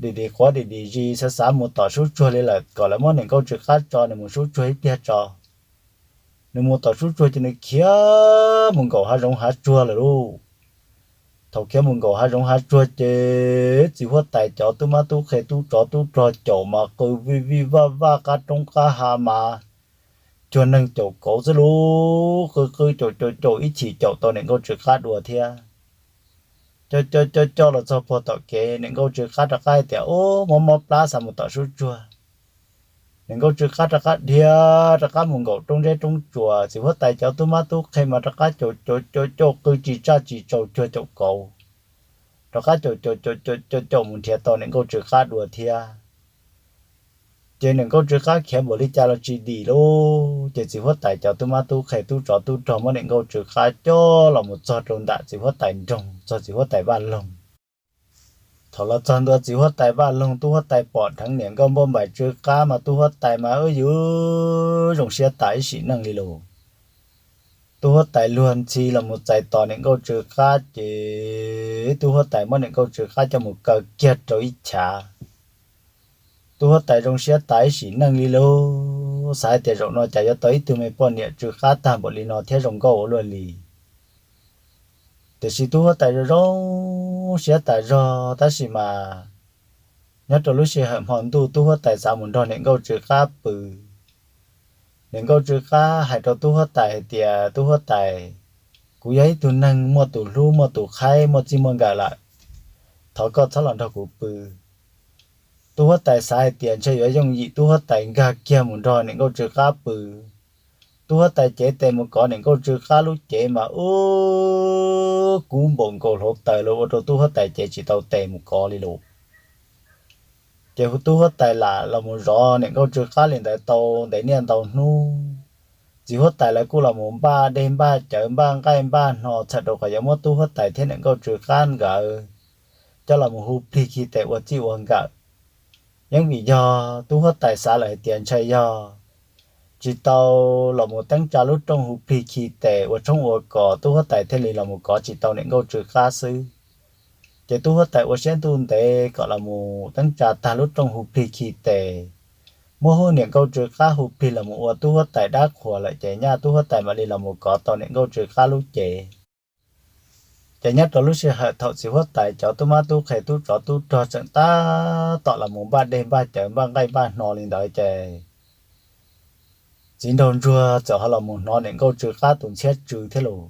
Dim dim quav dim dim zis, xav xav mus tom sub tsuag li lawm, kom lawv muab niam nkauj Tsw Qab tso nws mus sub tsuag ib pliag tso. Nws mus tom sub tsuag ces nws khiav mus nkaum hav zoov hav tsuag lawm lauj. Thaum khiav mus nkaum hav zoov hav tsuag ces txiv huab tais cov tub mab tub qhe tub tsov tub rog caum mas qw vij vij vaj vaj qab roob qab hav mas cuag neeg caum kauv xwb lauj. Qw qw caum caum caum ib chim caum tau niam nkauj Tsw Qab dua thiab. Coj coj coj coj los txog puag tom kev, niam nkauj Tsw Qab rov qab hais tias, Ub, mob mob plab xav mus tom sub tsuag. Niam nkauj Tsw Qab rov qab dhia rov qab mus nkaum roob zeb roob tsuas, txiv huab tais cov tub mab tub qhe mas rov qab caum caum caum caum qw tsis tsaj tsis tsaus cuag caum kauv, rov qab caum caum caum caum caum caum mus nrhiav tau niam nkauj Tsw Qab dua thiab. Ces niam nkauj Tsw Qab khiav npaum li cas los tsis dim lauj. Ces txiv huab tais cov tub mab tub qhe tub tsov tub rog muab niam nkauj Tsw Qab coj los mus txog rau ntawm txiv huab tais nroog, txog txiv huab tais Vaj Loog. Thaum los txog ntua txiv huab tais Vaj Loog, tub huab tais pom dheev niam nkauj Npauj Npaim Tsw Qab mas tub huab tais mas wb yuav zoo siab tas ib sim neej li lauj. Tub huab tais luag ntxhi los mus txais tos niam nkauj Tsw Qab, ces tub huab tais muab niam nkauj Tsw Qab coj mus kaw kiag rau ib chav. Tub huab tais zoo siab tas ib sim neej li lauj, xav hais tias zaum no cas yuav tau ib tug me poj niam Tsw Qab tag npaum li no thiab zoo nkauj ua luaj li. Tiam sis tub huab tais zoo zoo siab tas zog, tab sis mas nyob rau lub sij hawm hmo ntuj tub huab tais xav mus nrog niam nkauj Tsw Qab pw. Niam nkauj Tsw Qab hais rau tub huab tais hais tias, tub huab tais, kuv yog ib tug neeg muaj tus hlub muaj tus qhaib muaj txij muaj nkawm lawm, thov koj txhob los nrog kuv pw. Tub huab tais xav hais tias ntshe yuav yooj yim tub huab tais nkag kiag mus nrog niam nkauj Tsw Qab pw. Tub huab tais cev tes mus kov niam nkauj Tsw Qab lub cev mas ub, kub npaum nkaus hluav taws los ua rau tub huab tais cev tsis tau tes mus kov li lauj. Ces tub huab tais lam los mus zov niam nkauj Tsw Qab li ntawd tau ntev niaj ntau hnub. Txiv huab tais lawv kuj los mus npaj dej npaj cawv npaj nqaij npaj hno txhawm rau qhov yuav muab tub huab tais thiab niam nkauj Tsw Qab nkawd coj los mus hu plig khi tes ua txij ua nkawm. Yeej vim yog tub huab tais xav lawm hais tias ntshe yog tsis tau los mus teeb tsa lub rooj hu plig khi tes ua tshoob ua kos tub huab tais thiaj li los mus kov tsis tau niam nkauj Tsw Qab xwb. Ces tub huab tais ua siab ntuj ntev kom los mus teeb tsa tag lub rooj hu plig khi tes, muab hu niam nkauj Tsw Qab hu plig los mus ua tub huab tais dab qhuas lawm ces nyaj tub huab tais mam li los mus kov tau niam nkauj Tsw Qab lub cev. Ces nyob rau lub sij hawm thaum txiv huab tais cov tub mab tub qhe tub tsov tub rog tseem tab tom los mus npaj dej npaj cawv npaj nqaij npaj hno li ntawd ces txiv nraug ntsuag txawm ho los mus hnov niam nkauj Tsw Qab tus ntxhiab tsw thiab lauj.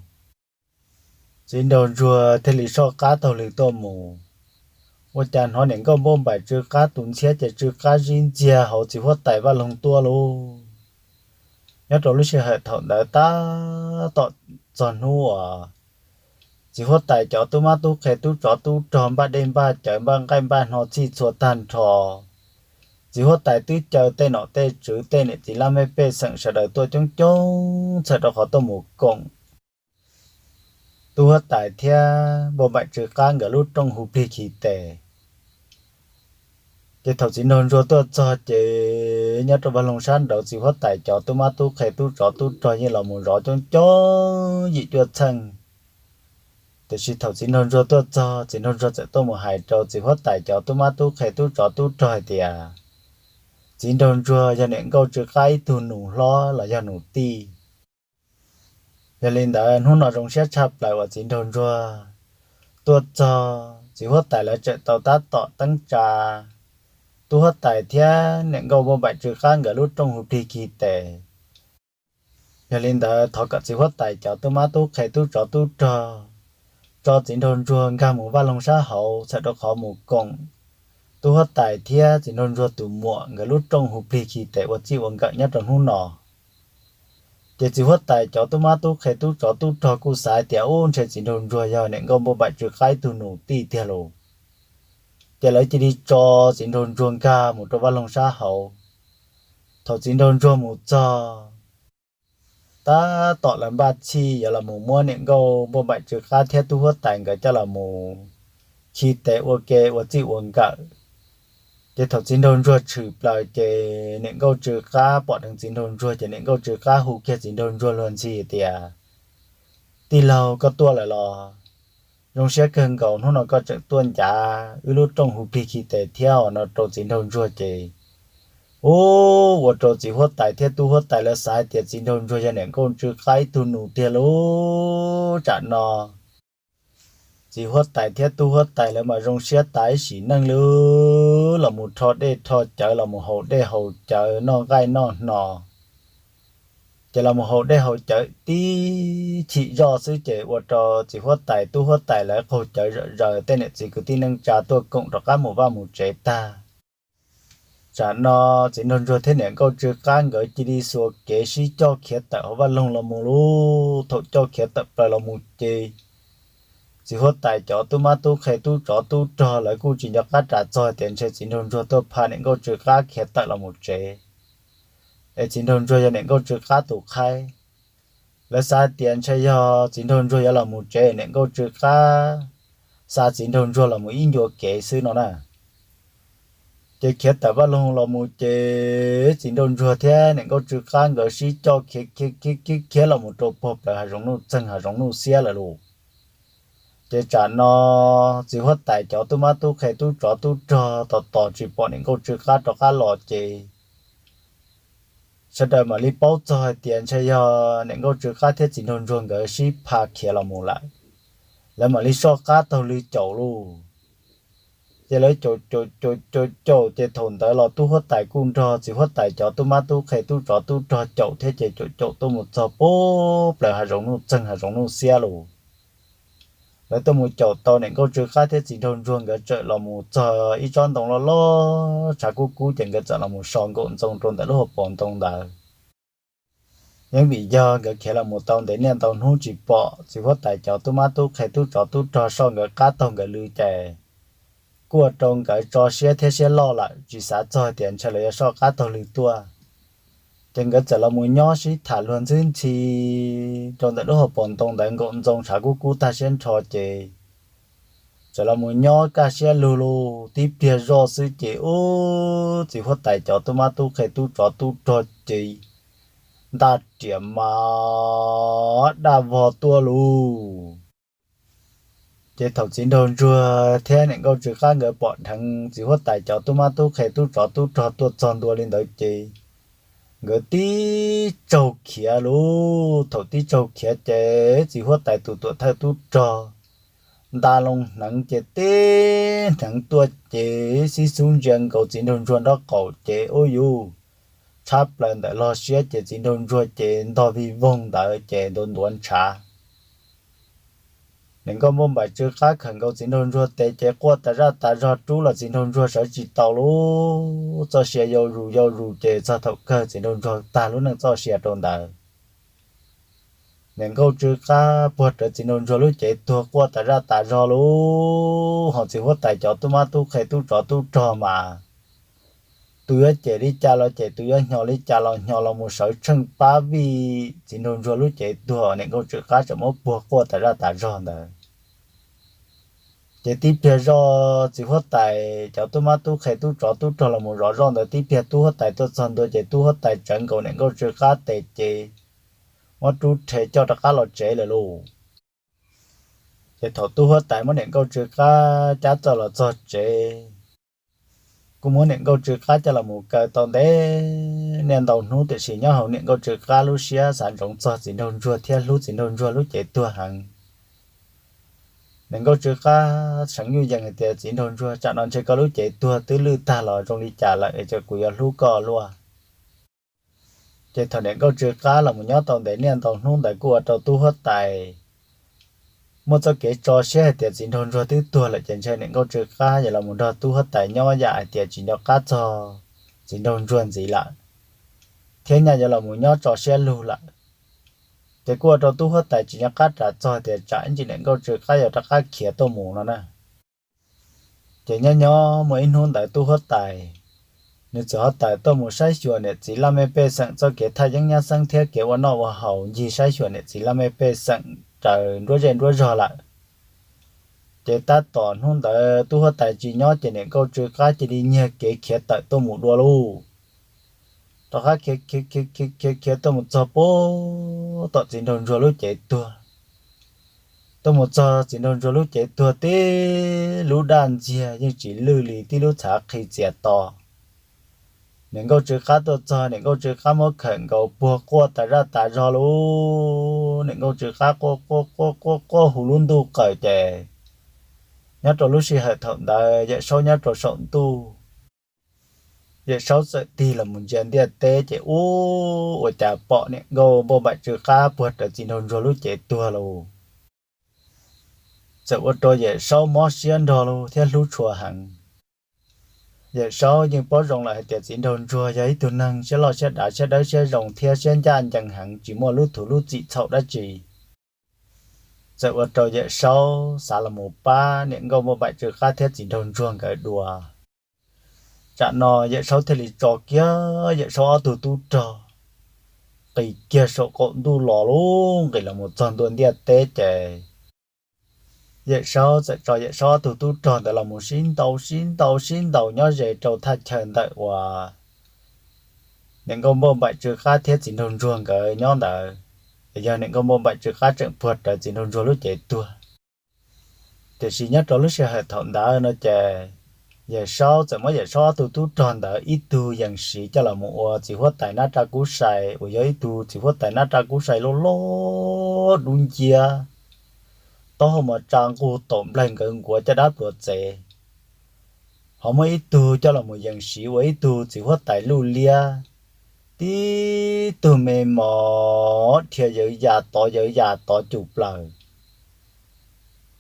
Txiv nraug ntsuag thiaj li soj qab taug lw tuaj mus, ua cas hnov niam nkauj Npauj Npaim Tsw Qab tus ntxhiab ces Tsw Qab zib ntxiag hauv txiv huab tais Vaj Loog tuaj lauj. Nyob rau lub sij hawm thaum ntawd tab tom txog hnub uas txiv huab tais cov tub mab tub qhe tub tsov tub rog npaj dej npaj cawv npaj nqaij npaj hno txhij txhua tag nrho. Txiv huab tais twb caw tej nom tej tswv tej niam txiv laj mej pej xeem sawv daws tuaj coob coob txhawm rau qhov tuaj mus koom tub huab tais thiab Npauj Npaim Tsw Qab nkawd lub rooj hu plig khi tes. Ces thaum txiv nraug ntsuag tuaj txog ces nyob rau Vaj Loog sab nraud txiv huab tais cov tub mab tub qhe tub tsov tub rog yeej los mus zov coob coob yim cuaj txheej. Tiam sis thaum txiv nraug ntsuag tuaj txog, txiv nraug ntsuag txawm tuaj mus hais rau txiv huab tais cov tub mab tub qhe tub tsov tub rog hais tias txiv nraug ntsuag yog niam nkauj Tsw Qab ib tug nus hlob los yog nus tij. Yog li ntawd hnub no zoo siab tshaj plaws uas txiv nraug ntsuag tuaj txog, txiv huab tais lawv tseem tau tab tom teeb tsa tub huab tais thiab niam nkauj Npauj Npaim Tsw Qab nkawd lub rooj hu plig khi tes. Yog li ntawd thov kom txiv huab tais cov tub mab tub qhe tub tsov tub rog tso txiv nraug ntsuag nkag mus Vaj Loog sab hauv txhawm rau qhov mus koom tub huab tais thiab txiv nraug ntsuag tus muam nkawd lub rooj hu plig khi tes ua txij ua nkawm nyob rau hnub no. Ces txiv huab tais cov tub mab tub qhe tub tsov tub rog kuj xav hais tias ub, ntshe txiv nraug ntsuag yog niam nkauj Npauj Npaim Tsw Qab ib tug nus tij tiag lauj. Ces lawv cia li tso txiv nraug ntsuag nkag mus rau Vaj Loog sab hauv. Thaum txiv nraug ntsuag mus txog, tab tom lawv npaj txhij yuav los mus muab niam nkauj Npauj Npaim Tsw Qab thiab tub huab tais nkawd coj los mus khi tes ua ke ua txij ua nkawm. Ces thaum txiv nraug ntsuag tshwm plaws ces niam nkauj Tsw Qab pom dheev txiv nraug ntsuag ces niam nkauj Tsw Qab hu kiag txiv nraug ntsuag luag ntxhi tias, tij laug, koj tuaj lawm los? Zoo siab kawg nkaus hnub no koj tseem tuaj ncav wb lub rooj hu plig khi tes thiab os no rau txiv nraug ntsuag ces, ub, ua rau txiv huab tais thiab tub huab tais lawv xav hais tias txiv nraug ntsuag yog niam nkauj Tsw Qab ib tug nus tiag lauj. Tsam no txiv huab tais thiab tub huab tais lawv mas zoo siab tas ib sim neej li, los mus rho dej rho cawv los mus haus dej haus cawv noj nqaij noj hno. Ces los mus haus dej haus cawv tib chim zoj xwb ces ua rau txiv huab tais tub huab tais lawv qaug cawv zom zaws, tej niam txiv kwv tij neej tsa tuaj koom rov qab mus vaj mus tsev tag. Tsam no txiv nraug ntsuag thiab niam nkauj Tsw Qab nkawd cia li xuas kev sib coj khiav tawm hauv vaj loog los mus lauj. Thaum coj khiav tawm plaws los mus ces txiv huab tais cov tub mab tub qhe tub tsov tub rog lawv kuj tsis nco qab ras txog tias ntshe txiv nraug ntsuag tuaj pha niam nkauj tsw qab khiav tawm los mus tsev, es txiv nraug ntsuag yog niam nkauj tsw qab tus qhaib. Lawv xav tias ntshe yog txiv nraug ntsuag yuav los mus tsev, niam nkauj tsw qab xa txiv nraug ntsuag los mus ib ncua kev xwb no na. Ces khiav tawm vaj loog los mus ces txiv nraug ntsuag thiab niam nkauj tsw qab nkawd sib coj khiav khiav khiav khiav los mus rau puag plaws hav zoov nuj txeeg hav zoov nuj xiab lawm lauj. Ces tsam no txiv huab tais cov tub mab tub qhe tub tsov tub rog tos tos tsis pom niam nkauj tsw qab rov qab los ces sawv daws mam li paub txog hais tias ntshe yog niam nkauj tsw qab thiab txiv nraug ntsuag nkawd sib pha khiav los mus lawm. Lawv mam li soj qab taug lw caum lauj. Ces lawv caum caum caum caum caum ces thaum ntawd los tub huab tais kuj nrog txiv huab tais cov tub mab tub qhe tub tsov tub rog caum thiab ces caum caum tuaj mus txog puag plaws hav zoov nuj txeeg hav zoov nuj xiab lauj. Lawv tuaj mus caum tau niam nkauj tsw qab thiab txiv nraug ntsuag nkawd txawm los mus txog ib tsob ntoo loj loj tshav kub kub ces nkawd txawm los mus so nkaum ntxoo rau ntawm lub hauv paus ntoo ntawd. Yeej vim yog nkawd khiav los mus tau ntev niaj ntau hnub tsis pom txiv huab tais cov tub mab tub qhe tub tsov tub rog soj nkawd qab taug nkawd lw ces kuj ua rau nkawd tso siab thiab siab loj lawm tsis xav txog tias ntshe lawv yuav soj qab taug lw tuaj. Ces nkawd txawm los mus nyob sib tham luag ntxhwb ntxhi rau ntawm lub hauv paus ntoo ntawd nkaum ntxoo tshav kub kub tag siab nrho ces txawm los mus nyob kaj siab lug lug tib pliag zoj xwb ces ub txiv huab tais cov tub mab tub qhe tub tsov tub rog ces ntaj riam mas daj vog tuaj lauj. Ces thaum txiv nraug ntsuag thiab niam nkauj tsw qab nkawd pom dheev txiv huab tais cov tub mab tub qhe tub tsov tub rog tuaj txog ntua li ntawd ces nkawd tib tsaug khiav lauj. Thaum tib tsaug khiav ces txiv huab tais tus tuam thawj tub rog nta loo hneev ces tib hneev tuaj ces xib xub ntsia nkaus txiv nraug ntsuag nraub qaum ces ub yuv, tshab plaws ntawm log siab ces txiv nraug ntsuag ces ntog vig voog ntawd ces ntuav ntuav ntshav. Niam nkauj npauj npaim tsw qab khawm nkaus txiv nraug ntsuag tes ces quaj tas zaj tas zog rub los txiv nraug ntsuag sawv tsis tau lauj. Txoj sia yau zus yau zus ces txog thaum kawg txiv nraug ntsuag tag lub neej txoj sia rau ntawd. Niam nkauj tsw qab puag rawv txiv nraug ntsuag lub cev tuag quaj tas zaj tas zog lauj. Ho txiv huab tais cov tub mab tub qhe tub tsov tub rog mas tus yuav cem li cas los cem, tus yuav hnyos li cas los hnyos los mus sawv tsheej pab vij txiv nraug ntsuag lub cev tuag niam nkauj tsw qab tseem muab puag quaj tas zaj tas zog ntawd. Ces tib pliag zoj txiv huab tais cov tub mab tub qhe tub tsov tub rog los mus zov zoj ntawd tib pliag tub huab tais tuaj txog ntua ces tub huab tais tsawv nkaus niam nkauj tsw qab tes ces muab rub rhe coj rov qab los tsev lawm lauj. Ces thaum tub huab tais muab niam nkauj tsw qab cab txawj los txog tsev, kuj muab niam nkauj tsw qab coj los mus kaw tau ntev niaj ntau hnub tiam sis nyob hauv niam nkauj tsw qab lub siab xav ntsoov txog txiv nraug ntsuag thiab hlub txiv nraug ntsuag lub cev tuag heev. Niam nkauj tsw qab seev yuj yees hais tias txiv nraug ntsuag, tsam no ntshe koj lub cev tuag twb lwj tag los zoo li cas lawm es kuv yuav hlub koj luaj. Ces thaum niam nkauj tsw qab los mus nyob tau ntev niaj ntau hnub ntawd kuj ua rau tub huab tais muaj txoj kev tso siab hais tias txiv nraug ntsuag twb tuag lawm ces ntshe niam nkauj tsw qab yuav los mus nrog tub huab tais nyob yam hais tias tsis nco qab txog txiv nraug ntsuag ntxiv lawm, thiab nyaj yuav los mus nyob tso siab lug lawm. Ces kuj ua rau tub huab tais tsis nco qab ras txog tias tsam ib ntsis niam nkauj tsw qab yuav rov qab khiav tuaj mus no na. Ces nyob nyob muaj ib hnub ntawd tub huab tais nws txawm ho tawm tuaj mus saib xyuas niam txiv laj mej pej xeem txoj kev thaj yeeb nyab xeeb thiab kev ua noj ua haus, ncig saib xyuas niam txiv laj mej pej xeem raws nruab zej nruab zog lawm. Ces tab tom hnub ntawd tub huab tais tsis nyob ces niam nkauj tsw qab cia li nyiag kev khiav tawm tuaj mus dua lauj. Rov qab khiav khiav khiav khiav khiav tuaj mus txog puag tom txiv nraug ntsuag lub cev tuag. Tuaj mus txog txiv nraug ntsuag lub cev tuag tib lub daj ntxiag yeej tsis lwj li tib lub txhav qhi txias to. Niam nkauj tsw qab tuaj txog, niam nkauj tsw qab muab khawm nkaus puag quaj tas zaj tas zog lauj. Niam nkauj tsw qab quaj quaj quaj quaj quaj hu lub ntuj qawm ces nyob rau lub sij hawm thaum ntawd Yawm Saub nyob rau saum ntuj. Yawm Saub txawm tig los mus ntsia ntiaj teb ces ub, ua cas pom niam nkauj npauj npaim tsw qab puag rawv txiv nraug ntsuag lub cev tuag lauj. Txawm ua rau Yawm Saub mob siab nrog lauj thiab hlub tshua heev. Yawm Saub yeej paub zoo lawm hais tias txiv nraug ntsuag yog ib tug neeg siab loj siab dav siab dawb siab zoo thiab siab ncaj ncees heev tsis muaj lub thuv lub txim txhaum dab tsi. txawm ua rau Yawm Saub xav los mus pab niam nkauj npauj npaim tsw qab thiab txiv nraug ntsuag nkawd dua. Tsam no Yawm Saub thiaj li tso kiag Yawm Saub ob tug tub rog nqis kiag saum qaum ntuj los lub nqis los mus txog ntua ntiaj teb ces Yawm Saub txawm tso Yawm Saub ob tug tub rog ntawd los mus sib ntaus sib ntaus sib ntaus nyob ze rau thaj chaw ntawm uas niam nkauj npauj npaim tsw qab thiab txiv nraug ntsuag nkawd nyob ntawd. Yog niam nkauj npauj npaim tsw qab tseem puag rawv txiv nraug ntsuag lub cev tuag. Tiam sis nyob rau lub sij hawm thaum ntawd no ces Yawm Saub txawm muab Yawm Saub ob tug tub rog ntawd ib tug yees siv coj los mus ua txiv huab tais nab raj kub sai uas yog ib tug txiv huab tais nab raj kub sai loj loj dub nciab, taub hau mas tsa nqug taum nplaig nkawd nkuav caj dab pluav txev. Ho muab ib tug coj los mus yees siv ua ib tug txiv huab tais luj liab, tib tug me mos dhia yawv yas tov yawv yas tov cum plaws.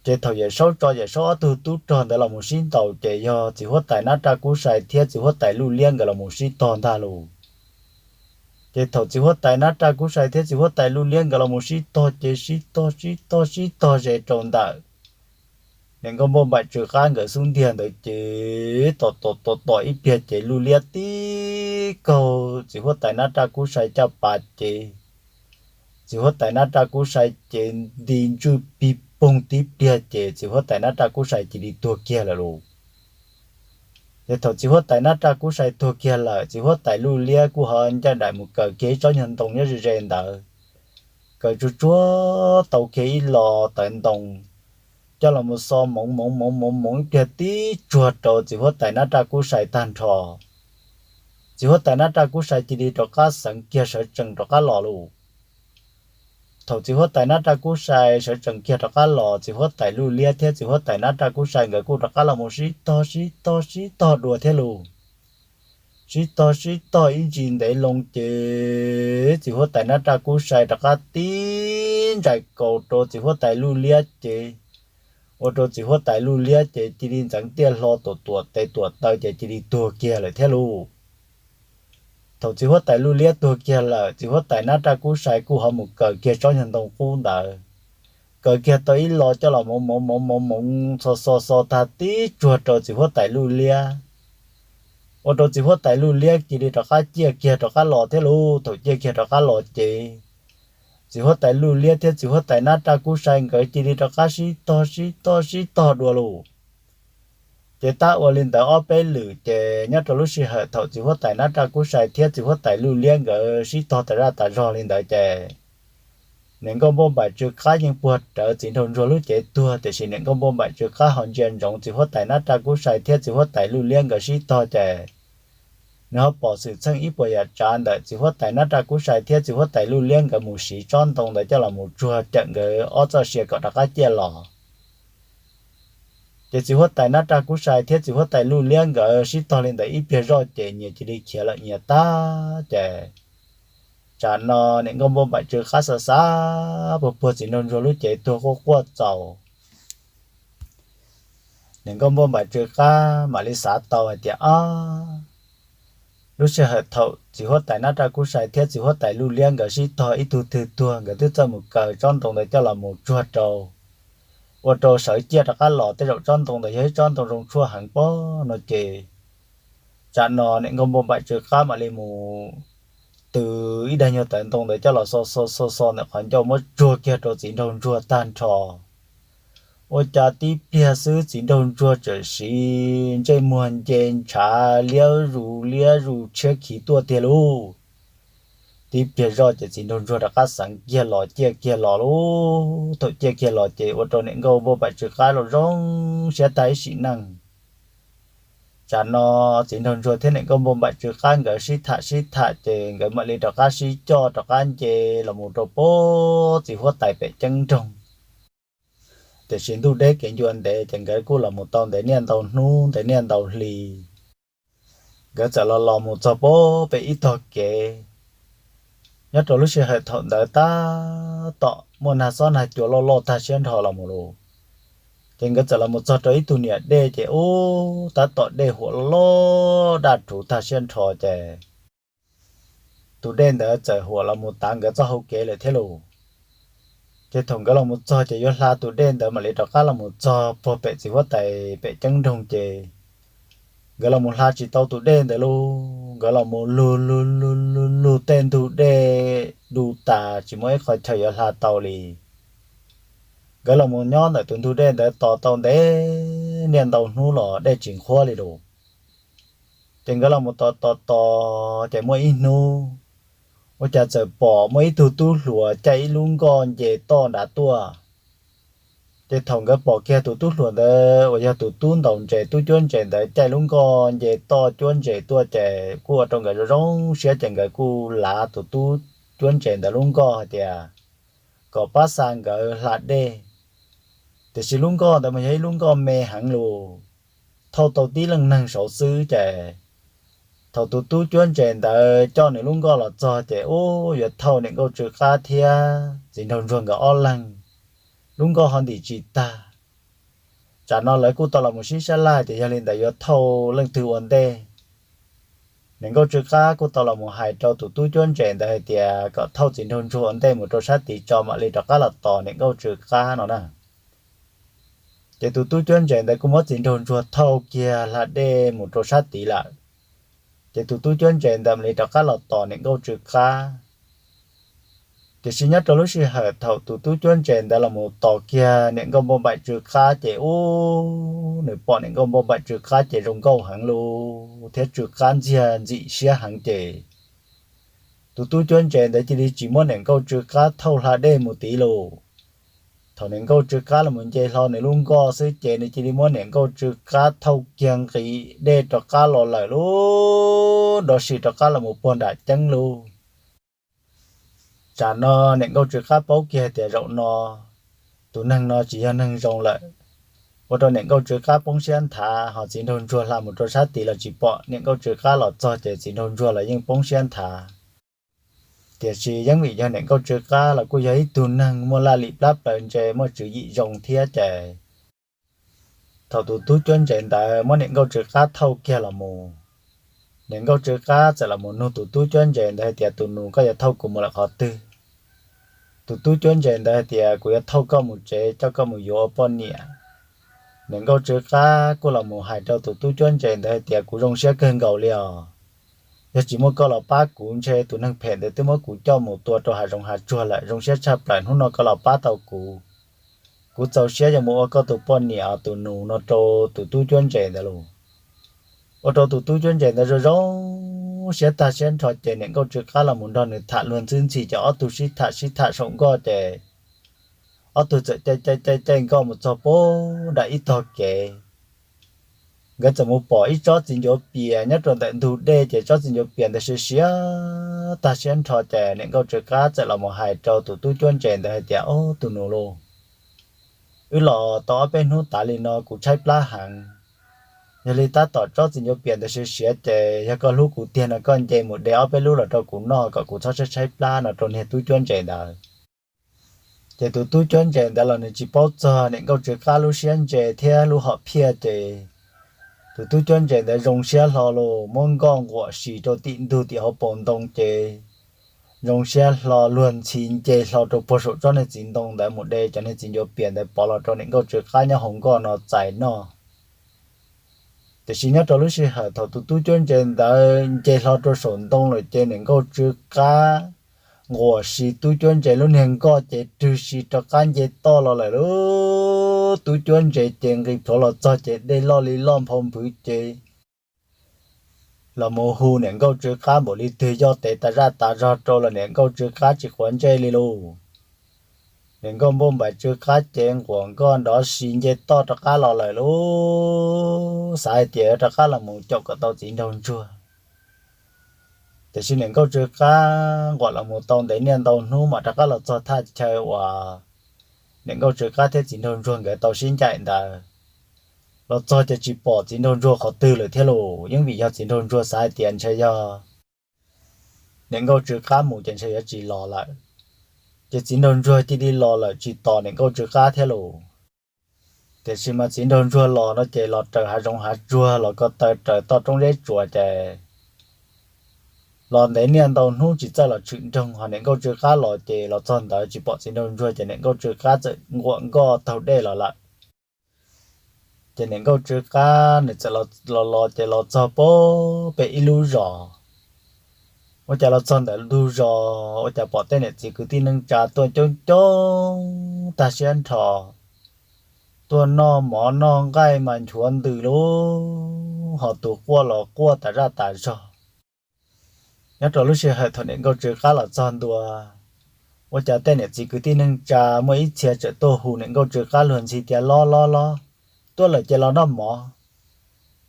Ces thaum Yawm Saub tso Yawm Saub ob tug tub rog ntawd los mus sib ntaus ces yog txiv huab tais nab raj kub sai thiab txiv huab tais luj liab nkawd los mus sib tog ntag lauj. Ces thaum txiv huab tais nab raj kub sai thiab txiv huab tais luj liab nkawd los mus sib tog ces sib tog sib tog sib tog ze rau ntawm niam nkauj npauj npaim tsw qab nkawd xub ntiag ntawd ces tom tom tom tom ib pliag ces luj liab tib kaug txiv huab tais nab raj kub sai caj pas ces txiv huab tais nab raj kub sai ces nti ntswj pig poog tib pliag ces txiv huab tais nab raj kub sai cia li tuag kiag lawm lauj. Ces thaum txiv huab tais nab raj kub sai tuag kiag lawm txiv huab tais luj liab kuj ho ncaj nraim mus kaw kiag ib tsob nyuag ntoo nyob ze ze ntawd, kaw tsuag tsuag tau kiag ib lo tawv ntoo coj los mus xo moov moov moov moov moov ib pliag tib tsuag rau txiv huab tais nab raj kub sai tag nrho. Txiv huab tais nab raj kub sai cia li rov qab xeev kiag sawv tsees rov qab los lauj. Thaum txiv huab tais nab raj kub sai sawv tsees kiag rov qab los txiv huab tais luj liab thiab txiv huab tais nab raj kub sai nkawd kuj rov qab los mus sib tog sib tog sib tog dua thiab lauj. Sib tog sib tog ib ntsis ntev loo ces txiv huab tais nab raj kub sai rov qab tib ntsais kaus rau txiv huab tais luj liab ces ua rau txiv huab tais luj liab ces cia li ntxeev tiaj hlo tuam tuam tes tuam taw ces cia li tuag kiag lawm thiab lauj. Thaum txiv huab tais luj liab tuag kiag lawm txiv huab tais nab raj kub sai kuj ho mus kaw kiag tsob nyuag ntoo qub ntawd, kaw kiag tau ib lo coj los moov moov moov moov moov xo xo xo tag tib tsuag rau txiv huab tais luj liab, ua rau txiv huab tais luj liab cia li rov qab ciaj kiag rov qab los thiab lauj. Thaum ciaj kiag rov qab los ces txiv huab tais luj liab thiab txiv huab tais nab raj kub sai nkawd cia li rov qab sib tog sib tog sib tog dua lauj. Ces tab ua li ntawd ob peb lwm ces nyob rau lub sij hawm thaum txiv huab tais nab raj kub sai thiab txiv huab tais luj liab nkawd sib tog tas zaj tas zog li ntawd ces niam nkauj npauj npaim tsw qab yeej puag rawv txiv nraug ntsuag lub cev tuag tiam sis niam nkauj npauj npaim tsw qab ho ntsia ntsoov txiv huab tais nab raj kub sai thiab txiv huab tais luj liab nkawd sib tog ces nws ho pom xwm txheej ib puas yam tsav ntawm txiv huab tais nab raj kub sai thiab txiv huab tais luj liab nkawd mus siv tsob ntoo ntawd coj los mus tsuag cawm nkawd ob txoj sia kom rov qab ciaj los. Ces txiv huab tais nab raj kub sai thiab txiv huab tais luj liab nkawd sib tog li ntawd ib pliag zoj ces nyias cia li khiav lawm nyias tag ces tsam no niam nkauj npauj npaim tsw qab xav xav puag puag txiv nraug ntsuag lub cev tuag quaj quaj txaus. Niam nkauj npauj npaim tsw qab mam li xav tau hais tias, Ab, lub sij hawm thaum txiv huab tais nab raj kub sai thiab txiv huab tais luj liab nkawd sib tog ib tug twg tuag nkawd twb txawj mus kaw tsob ntoo ntawd coj los mus tsuag rau, ua rau sawv ciaj rov qab los tej zaum tsob ntoo ntawd yog ib tsob ntoo zoo tshuaj heev pob no ces tsam no niam nkauj npauj npaim tsw qab mam li mus tw ib daig nyuag tawv ntoo ntawd coj los xo xo xo xo ntawm qhov ncauj muab tsuag kiag rau txiv nraug ntsuag tag nrho. Ua cas tib pliag xwb txiv nraug ntsuag txawm siv ntsej muag nce ntshav liab zus liab zus tshiab khiv tuaj tiag lauj. Tib pliag zoj ces txiv nraug ntsuag rov qab xeev kiag los ciaj kiag los lauj. Thaum ciaj kiag los ces ua rau niam nkauj npauj npaim tsw qab los zoo siab tag ib sim neej. Tsam no txiv nraug ntsuag thiab niam nkauj npauj npaim tsw qab nkawd sib tham sib tham ces nkawd mam li rov qab sib coj rov qab nce los mus rau pem txiv huab tais pem ceeb nroog. Tiam sis ntuj deb kev ncua ntev ces nkawd kuj los mus tau ntev niaj ntau hnub ntev niaj ntau hli. Nkawd txawm los los mus txog pem ib tog kev. Nyob rau lub sij hawm thaum ntawd tab tom muaj nag xob nag cua loj loj tag siab nrho los mus lauj. Ces nkawd txawm los mus txog rau ib tug niam dej ces ub tab tom dej huam loj loj daj rhuv tag siab nrho ces tus dej ntawd txawm huam los mus tav nkawd txoj hau kev lawm thiab lauj. Ces thaum nkawd los mus txog ces yuav hla tus dej ntawd mam li rov qab los mus txog puag pem txiv huab tais pem ceeb nroog ces nkawd los mus hla tsis tau tus dej ntawd lauj. Nkawd los mus lug lug lug lug lug tej ntug dej du tas tsis muaj ib qho chaw yuav hla tau li. Nkawd los mus nyob ntawm tus ntug dej ntawd tos tau ntev niaj ntau hnub los dej tsis nqhuab li lauj. Ces nkawd los mus tos tos tos ces muaj ib hnub ua cas txawm pom muaj ib tug tub hluas caij ib lub nkoj nce toj nrad tuaj. Ces thaum nkawd pom kiag tus tub hluas ntawd uas yog tus tub ntaus ntses tub cuab ntses ntawd caij lub nkoj nce toj cuab ntses tuaj ces kuj ua rau nkawd zoo zoo siab ces nkawd kuj lav tus tub cuab ntses ntawd lub nkoj hais tias kom pab xa nkawd hla dej. Tiam sis lub nkoj ntawd mas yog ib lub nkoj me heev lus, thauj tau tib leej neeg saud xwb ces thaum tus tub cuab ntses ntawd coj nws lub nkoj los txog ces ub yuav thauj niam nkauj tsw qab thiab txiv nraug ntsuag nkawd ob leeg lub nkoj ho ntim tsis tag. Tsam no lawv kuj tau los mus sib sab laj tias yog li ntawd yuav thauj leej twg ua ntej. Niam nkauj tsw qab kuj tau los mus hais rau tus tub cuab ntses ntawd hais tias kom thauj txiv nraug ntsuag ua ntej mus rau sab tid tso mam li rov qab los tos niam nkauj tsw qab no na. Ces tus tub cuab ntses ntawd kuj muab txiv nraug ntsuag thauj kiag hla dej mus rau sab tid lawm. Ces tus tub cuab ntses ntawd mam li rov qab los tos niam nkauj tsw qab. Tiam sis nyob rau lub sij hawm thaum tus tub cuab ntses ntawd los mus tos kiag niam nkauj npauj npaim tsw qab ces ub nws pom niam nkauj npauj npaim tsw qab ces zoo nkauj heev lus thiab tsw qab ntxiag ntxim siab heev ces tus tub cuab ntses ntawd cia li tsis muab niam nkauj tsw qab thauj hla dej mus tid lus. Thaum niam nkauj tsw qab los mus nce hlo nws lub nkoj xwb ces nws cia li muab niam nkauj tsw qab thauj kiag nqis dej rov qab los lawm lub nrov si rov qab los mus puag nram ceeb lub. Tsam no niam nkauj tsw qab paub kiag tias zaum no tus neeg no tsis yog neeg zoo lawm, ua rau niam nkauj tsw qab poob siab nthav ho txiv nraug ntsuag hla mus rau sab tid los tsis pom niam nkauj tsw qab los txog ces txiv nraug ntsuag los yeej poob siab nthav. Tiam sis yeej vim yog niam nkauj tsw qab los kuj yog ib tug neeg muaj laj lim plab plaws ntse muaj tswv yim zoo thiab ces thaum tus tub cuab ntses ntawd muab niam nkauj tsw qab thauj kiag los mus, niam nkauj tsw qab txawm los mus nug tus tub cuab ntses ntawd hais tias tus nus koj yuav thauj kuv mus lawm qhov twg? Tus tub cuab ntses ntawd hais tias kuv yuav thauj koj mus tsev coj koj mus yuav ua poj niam. Niam nkauj tsw qab kuj los mus hais rau tus tub cuab ntses ntawd hais tias kuv zoo siab kawg nkaus li os. Yog tsis muaj koj los pab kuv ntshe tus neeg phem ntawd twb muab kuv coj mus tua rau hav zoov hav tsuag lawm, zoo siab tshaj plaws hnub no koj los pab tau kuv. Kuv txaus siab yuav mus ua koj tus poj niam os tus nus no rau tus tub cuab ntses ntawd lus. Ua rau tus tub cuab ntses ntawd zoo zoo siab tag siab nrho ces niam nkauj tsw qab los mus nrog nws tham luag ntxwb ntxhi ces ob tug sib tham sib tham saum nkoj ces ob tug txawm caij caij caij caij nkoj mus txog puag nram ib tog kev. Nkawd txawm mus pom ib tsob txiv ncuav pias nyob rau ntawm ntug dej ces tsob txiv ncuav pias ntawd siav siav tag siab nrho ces niam nkauj tsw qab txawm los mus hais rau tus tub cuab ntses ntawd hais tias, Ob tug nus lauj, wb los tau ob peb hnub tas li no kuv tshaib plab heev. Yog li tab tom tsob txiv ncuav pias ntawd siav siav ces yog koj hlub kuv tiag no koj nce mus de ob peb lub los rau kuv noj kom kuv txhob tshaib tshaib plab no rau niag tub cuab ntses ntawd. Ces tus tub cuab ntses ntawd los nws tsis paub txog niam nkauj tsw qab lub siab ntse thiab lub hom phiaj ces tus tub cuab ntses ntawd zoo siab hlo los muab nkoj nquam si rau tim ntug tim hauv paus ntoo ces zoo siab hlo luag ntxhi nce hlo rau puag saum tsob niag txiv ntoo ntawd mus de cov niag txiv ncuav pias ntawd pov los rau niam nkauj tsw qab nyob hauv nkoj no txais noj. Tiam sis nyob rau lub sij hawm thaum tus tub cuab ntses ntawd nce hlo rau saum ntoo lawm ces niam nkauj tsw qab nquam si tub cuab ntses lub niag nkoj ces rwg si rov qab nce toj los lawm lauj. Tub cuab ntses ces nqis plhuav los txog ces dej loj li loj nphau npwv ces los mus hu niam nkauj tsw qab npaum li twg yoj tes tas zaj tas zog rau los niam nkauj tsw qab tsis quav ntsej li lauj. Niam nkauj npauj npaim tsw qab ces nquam nkoj nrov si nce toj rov qab los lawm lauj, xav hais tias yuav rov qab los mus caum kom tau txiv nraug ntsuag. Tiam sis niam nkauj tsw qab nquam los mus tau ntev niaj ntau hnub mam rov qab los txog thaj chaw uas niam nkauj tsw qab thiab txiv nraug ntsuag nkawd tau sib ncaim ntawd. Los txog ces tsis pom txiv nraug ntsuag qhov twg lawm thiab lauj, yeej vim yog txiv nraug ntsuag xav hais tias ntshe yog niam nkauj tsw qab mus ces ntshe yuav tsis los lawm. Ces txiv nraug ntsuag cia li los lawm tsis tos niam nkauj tsw qab thiab lauj. Tiam sis mas txiv nraug ntsuag los no ces los raws hav zoov hav tsuag los ko taw raws toj roob zeb tsuas ces Los ntev niaj ntau hnub tsis txawj los tshwm nroog, ho niam nkauj tsw qab los ces los txog ntawd tsis pom txiv nraug ntsuag ces niam nkauj tsw qab txawm nquam nkoj taug dej los lawm. Ces niam nkauj tsw qab nws txawm los los ces los txog pem ib lub zos. Ua cas los txog ntawm ntug zos ua cas pom tej niam txiv kwv tij neej tsa tuaj coob coob tag siab nrho, tuaj noj mov noj nqaij mas nchuav ntws lub, ho tus quaj los quaj tas zaj tas zog. Nyob rau lub sij hawm thaum niam nkauj tsw qab los txog ntua, ua cas tej niam txiv kwv tij neej tsa muaj ib txhia tseem tuaj hu niam nkauj tsw qab luag ntxhi tias, Los los los, tuaj lawm ces los noj mov.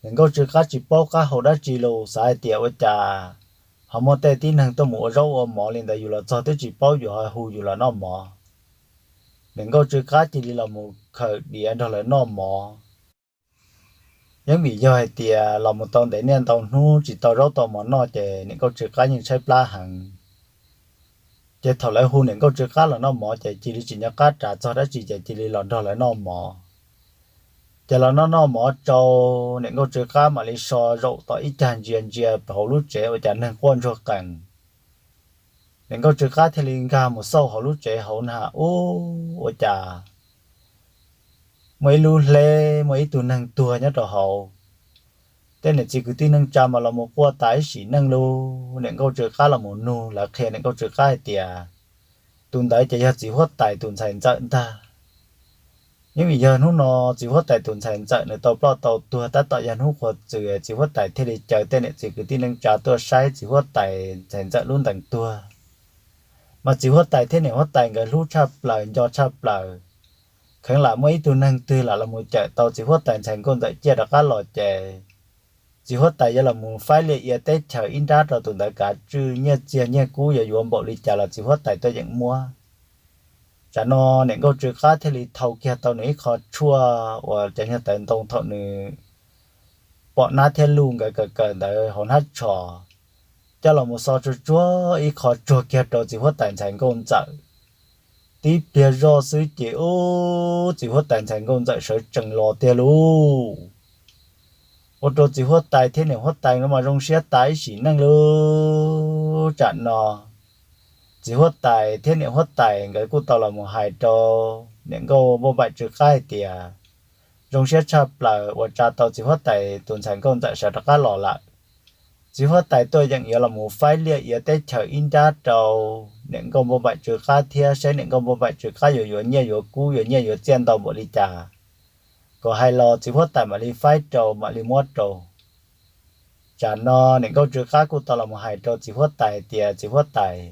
Niam nkauj tsw qab tsis paub qab hau dab tsi los xav hais tias ua cas ho muaj tej tib neeg tuaj mus ua zaub ua mov li ntawd, yus los txog twb tsis paub yus ho hu yus los noj mov. Niam nkauj tsw qab cia li los mus khaws diav nrog lawv noj mov. Yeeb vim yog hais tias los mus tau ntev niaj ntau hnub tsis tau zaub tau mov noj ces niam nkauj tsw qab yeej tshaib plab heev. Ces thaum lawv hu niam nkauj tsw qab los noj mov ces cia li tsis nco qab ras txog dab tsi ces cia li los nrog lawv noj mov. Ces los noj noj mov rau, niam nkauj tsw qab mam li so zaum tom ib cag ntsia ntsia hauv lub tsev ua cas neeg quaj ntsuag qees. Niam nkauj tsw qab thiaj li nkag mus xauj hauv lub tsev hauv na, ub, ua cas muaj ib lub hleb muaj ib tug neeg tuag nyob rau hauv. Tej niam txiv kwv tij neej tsa mas los mus quaj tas ib sim neej lub, niam nkauj tsw qab los mus nug lawv qhia niam nkauj tsw qab hais tias, Tus ntawd ces yog txiv huab tais tus ntxhais ntxawm ntag. Yeeb vim yog hnub no txiv huab tais tus ntxhais ntxawm nws tau ploj tau tuag tab tom yog hnub qhuav txwm, txiv huab tais thiaj li caw tej niam txiv kwv tij neej tsa tuaj saib txiv huab tais ntxhais ntxawm lub ntees tuag. Mas txiv huab tais thiab niam huab tais nkawd hlub tshaj plaws nco tshaj plaws. Kheev lam muaj ib tug neeg twg lam los mus cawm tau txiv huab tais ntxhais nkauj ntxawm ciaj rov qab los ces txiv huab tais yuav los mus faib liaj ia teb chaws ib nrab rau tus ntawd kav tswj, nyiaj txiag nyiaj kub yuav yuav npaum li cas los txiv huab tais tuaj yeem muab. Tsam no niam nkauj tsw qab thiaj li thau kiag tau nws ib qho tshuaj uas cov nyuag tawv ntoo thaum nws pom nab thiab luj nkawd kawm kawm ntawd hauv hnab tsho, coj los mus xo tsuag tsuag ib qho tsuag kiag rau txiv huab tais ntxhais nkauj ntxawm. Tib pliag zoj xwb ces ub, txiv huab tais ntxhais nkauj ntxawm sawv tsees los tiag lauj. Ua rau txiv huab tais thiab niam huab tais nkawd mas zoo siab tas ib sim neej lauj. Tsam no txiv huab tais thiab niam huab tais nkawd kuj tau los mus hais rau niam nkauj npauj npaim tsw qab hais tias, zoo siab tshaj plaws uas tsa tau txiv huab tais tus ntxhais nkauj ntxawm sawv rov qab los lawm. Txiv huab tais tuaj yeem yuav los mus faib liaj ia teb chaws ib nrab rau niam nkauj npauj npaim tsw qab thiab saib niam nkauj npauj npaim tsw qab yuav yuav nyiaj yuav kub yuav nyiaj yuav txiaj ntau npaum li cas, kom hais los txiv huab tais mam li faib rau mam li muab rau. Tsam no niam nkauj tsw qab kuj tau los mus hais rau txiv huab tais hais tias, Txiv huab tais,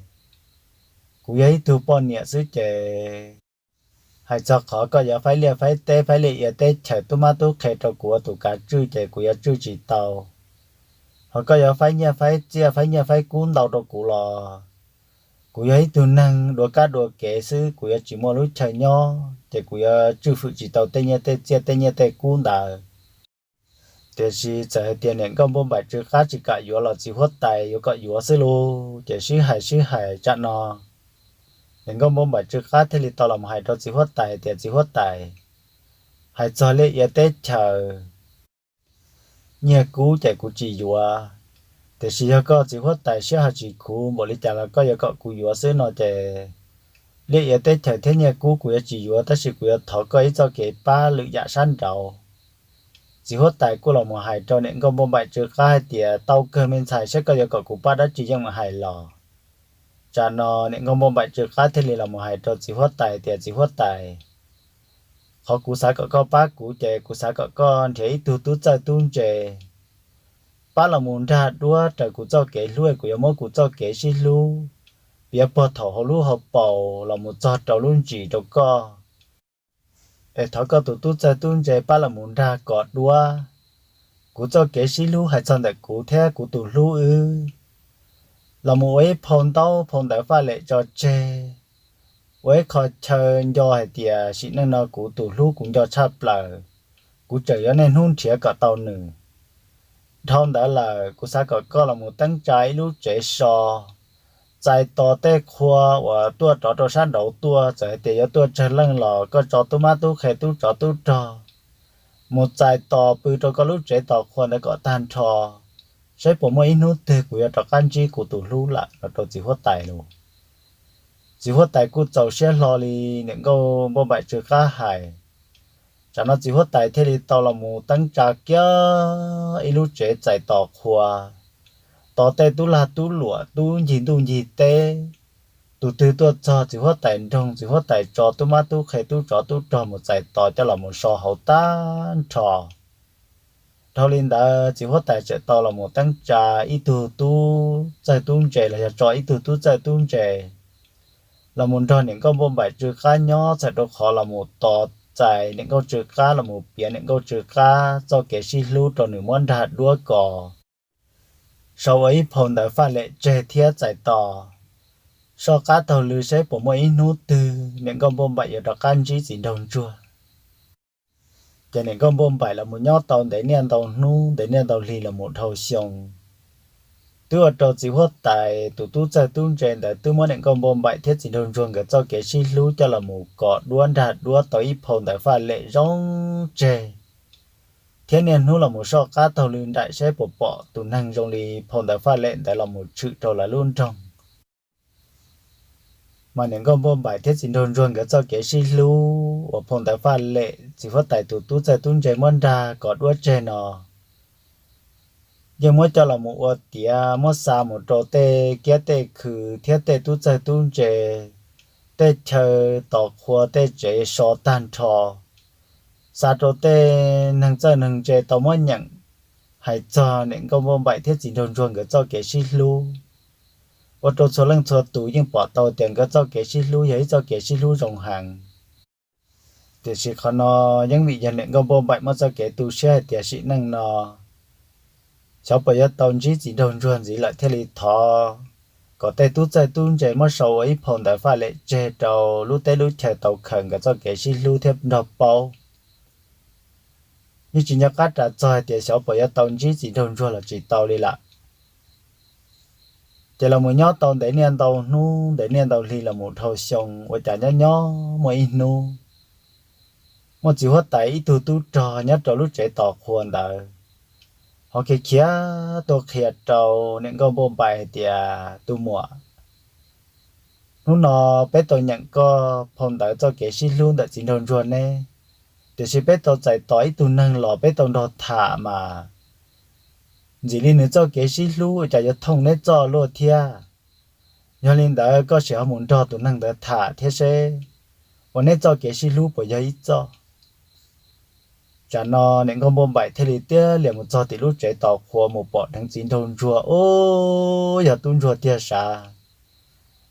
kuv yog ib tug poj niam xwb ces hais txog qhov koj yuav faib liaj faib teb faib liaj ia teb chaws tub mab tub qhe rau kuv ua tus kav tswj ces kuv yuav tswj tsis tau. Ho koj yuav faib nyiaj faib txiaj faib nyiaj faib kub ntau rau kuv los kuv yog ib tug neeg dua kab dua kev xwb, kuv yuav tsis muaj lub chaw nyob ces kuv yuav tswj fwm tsis tau tej nyiaj tej txiaj tej nyiaj tej kub ntawd. Tiam sis txawm hais tias niam nkauj npauj npaim tsw qab tsis kam yuav los txiv huab tais yuav kom yuav xwb lauj. Ces sib hais sib hais tsam no niam nkauj npauj npaim tsw qab thiaj li tau los mus hais rau txiv huab tais tias, Txiv huab tais, hais txog liaj ia teb chaws nyiaj kub ces kuv tsis yuav. Tiam sis yog koj txiv huab tais siab ho tsis khuv npaum li cas los koj yuav kom kuv yuav xwb no ces liaj ia teb chaws thiab nyiaj kub kuv yuav tsis yuav, tab sis kuv yuav thov koj ib txoj kev pab lwm yam sab nraud. Txiv huab tais kuj los mus hais rau niam nkauj npauj npaim tsw qab hais tias, Tau kawg me ntxhais, saib koj yuav kom kuv pab dab tsi yeej mus hais los. Tsam no niam nkauj npauj npaim tsw qab thiaj li los mus hais rau txiv huab tais tias, Txiv huab tais, qhov kuv xav kom koj pab kuv ces kuv xav kom koj nrhiav ib tug tub txawj tub ntse pab los mus nrag duab raws kuv txoj kev hlub, kuv yuav muab kuv txoj kev sib hlub piav puag thaum hauv lub hauv paus los mus txog rau lub ntsis rau koj. Es thov koj tus tub txawj tub ntse pab los mus nrag kom duab kuv txoj kev sib hlub hais txog ntawm kuv thiab kuv tus hlub wb. Los mus ua ib phau ntaub phau ntawv faj lem tso tseg, ua ib qho chaw nco hais tias sim neej no kuv tus hlub kuv nco tshaj plaws, kuv tseem yuav niaj hnub nrhiav kom tau nws. Dhau ntawd lawm kuv xav kom koj los mus teeb tsa ib lub tsev so, txais tos tej qhua uas tuaj rov rau sab nraud tuaj, txawm hais tias yuav tuaj tsawg leej los koj tso tub mab tub qhe tub tsov tub rog mus txais tos pw rau koj lub tsev tos qhua ntawd kom tag nrho. saib puas muaj ib hnub twg kuv yuav rov qab ntsib kuv tus hlub lawm no rau txiv huab tais lauj. Txiv huab tais kuj txaus siab hlo li niam nkauj npauj npaim tsw qab hais. Tsam no txiv huab tais thiaj li tau los mus teeb tsa kiag ib lub tsev txais tos qhua, tos tej tub lag tub luam tub ncig ntuj ncig teb, tus twg tuaj txog txiv huab tais nroog txiv huab tais tso tub mab tub qhe tub tsov tub rog mus txais tos coj los mus so hauv tag nrho. Dhau li ntawd txiv huab tais txawm tau los mus teeb tsa ib tug tub txawj tub ntse los yog tso ib tug tub txawj tub ntse los mus nrog niam nkauj npauj npaim tsw qab nyob txhawm rau qhov los mus tos txais niam nkauj tsw qab los mus piav niam nkauj tsw qab txoj kev sib hlub rau nws muab nrag duab kos sau ua ib phau ntawv faj lem tseg thiab txais tos soj qab taug lw saib puas muaj ib hnub twg niam nkauj npauj npaim yuav rov qab ntsib txiv nraug ntsuag. Ces niam nkauj npauj npaim los mus nyob tau ntev niaj ntau hnub ntev niaj ntau hli los mus dhau xyoo, twb ua rau txiv huab tais tus tub txawj tub ntse ntawd twb muab niam nkauj npauj npaim thiab txiv nraug ntsuag nkawd txoj kev sib hlub coj los mus kos duab nrag duab tau ib phau ntawv faj lem zoo tseg, thiab niaj hnub los mus soj qab taug lw nraim saib puas pom tus neeg zoo li phau ntawv faj lem ntawd los mus tshwm rau lawv lub nroog. Mas niam nkauj npauj npaim thiab txiv nraug ntsuag nkawd txoj kev sib hlub uas phau ntawv faj lem txiv huab tais tus tub txawj tub ntse muab nrag kos duab tseg no yeej muab coj los mus ua tiav muab xa mus rau tej kiab tej khw thiab tej tub txawj tub ntse, tej chaw tos qhua tej tsev so tag nrho, xa rau tej neeg txawj neeg ntse tau muab nyeem hais txog niam nkauj npauj npaim thiab txiv nraug ntsuag nkawd txoj kev sib hlub, ua rau txhua leej txhua tus yeej pom tau tias nkawd txoj kev sib hlub yog ib txoj kev sib hlub zoo heev. Tiam sis qhov no yeej vim yog niam nkauj npauj npaim muaj txoj kev tu siab hais tias sim neej no xyov puas yuav tau ntsib txiv nraug ntsuag ntxiv lawm thiaj li thov kom tej tub txawj tub ntse muab sau ua ib phau ntawv faj lem tseg rau lub teb lub chaw tau khaws nkawd txoj kev sib hlub thiab nrog paub. Yeej tsis nco qab ras txog hais tias xyov puas yuav tau ntsib txiv nraug ntsuag los tsis tau li lawm. Ces los mus nyob tau ntev niaj ntau hnub ntev niaj ntau hli los mus dhau xyoo ua cas nyob nyob muaj ib hnub, muaj txiv huab tais ib tug tub rog nyob rau lub tsev tos qhua ntawd ho khiav khiav tuaj qhia rau niam nkauj npauj npaim hais tias, tus muam, hnub no peb tau nyeem koj phau ntawv txoj kev sib hlub ntawm txiv nraug ntsuag neb, tiam sis peb tau txais tos ib tug neeg los peb tau nrog tham mas ntxim li nws txoj kev sib hlub ua cas yuav thooj neb txoj luaj thiab. Yog li ntawd koj sim ho mus nrog tus neeg ntawd tham thiab seb uas neb txoj kev sib hlub puas yog ib txoj. Tsam no niam nkauj npauj npaim thiaj li tiab lias mus txog tim lub tsev tos qhua mus pom dheev txiv nraug ntsuag ub, yog tub ntsuag tiag sav.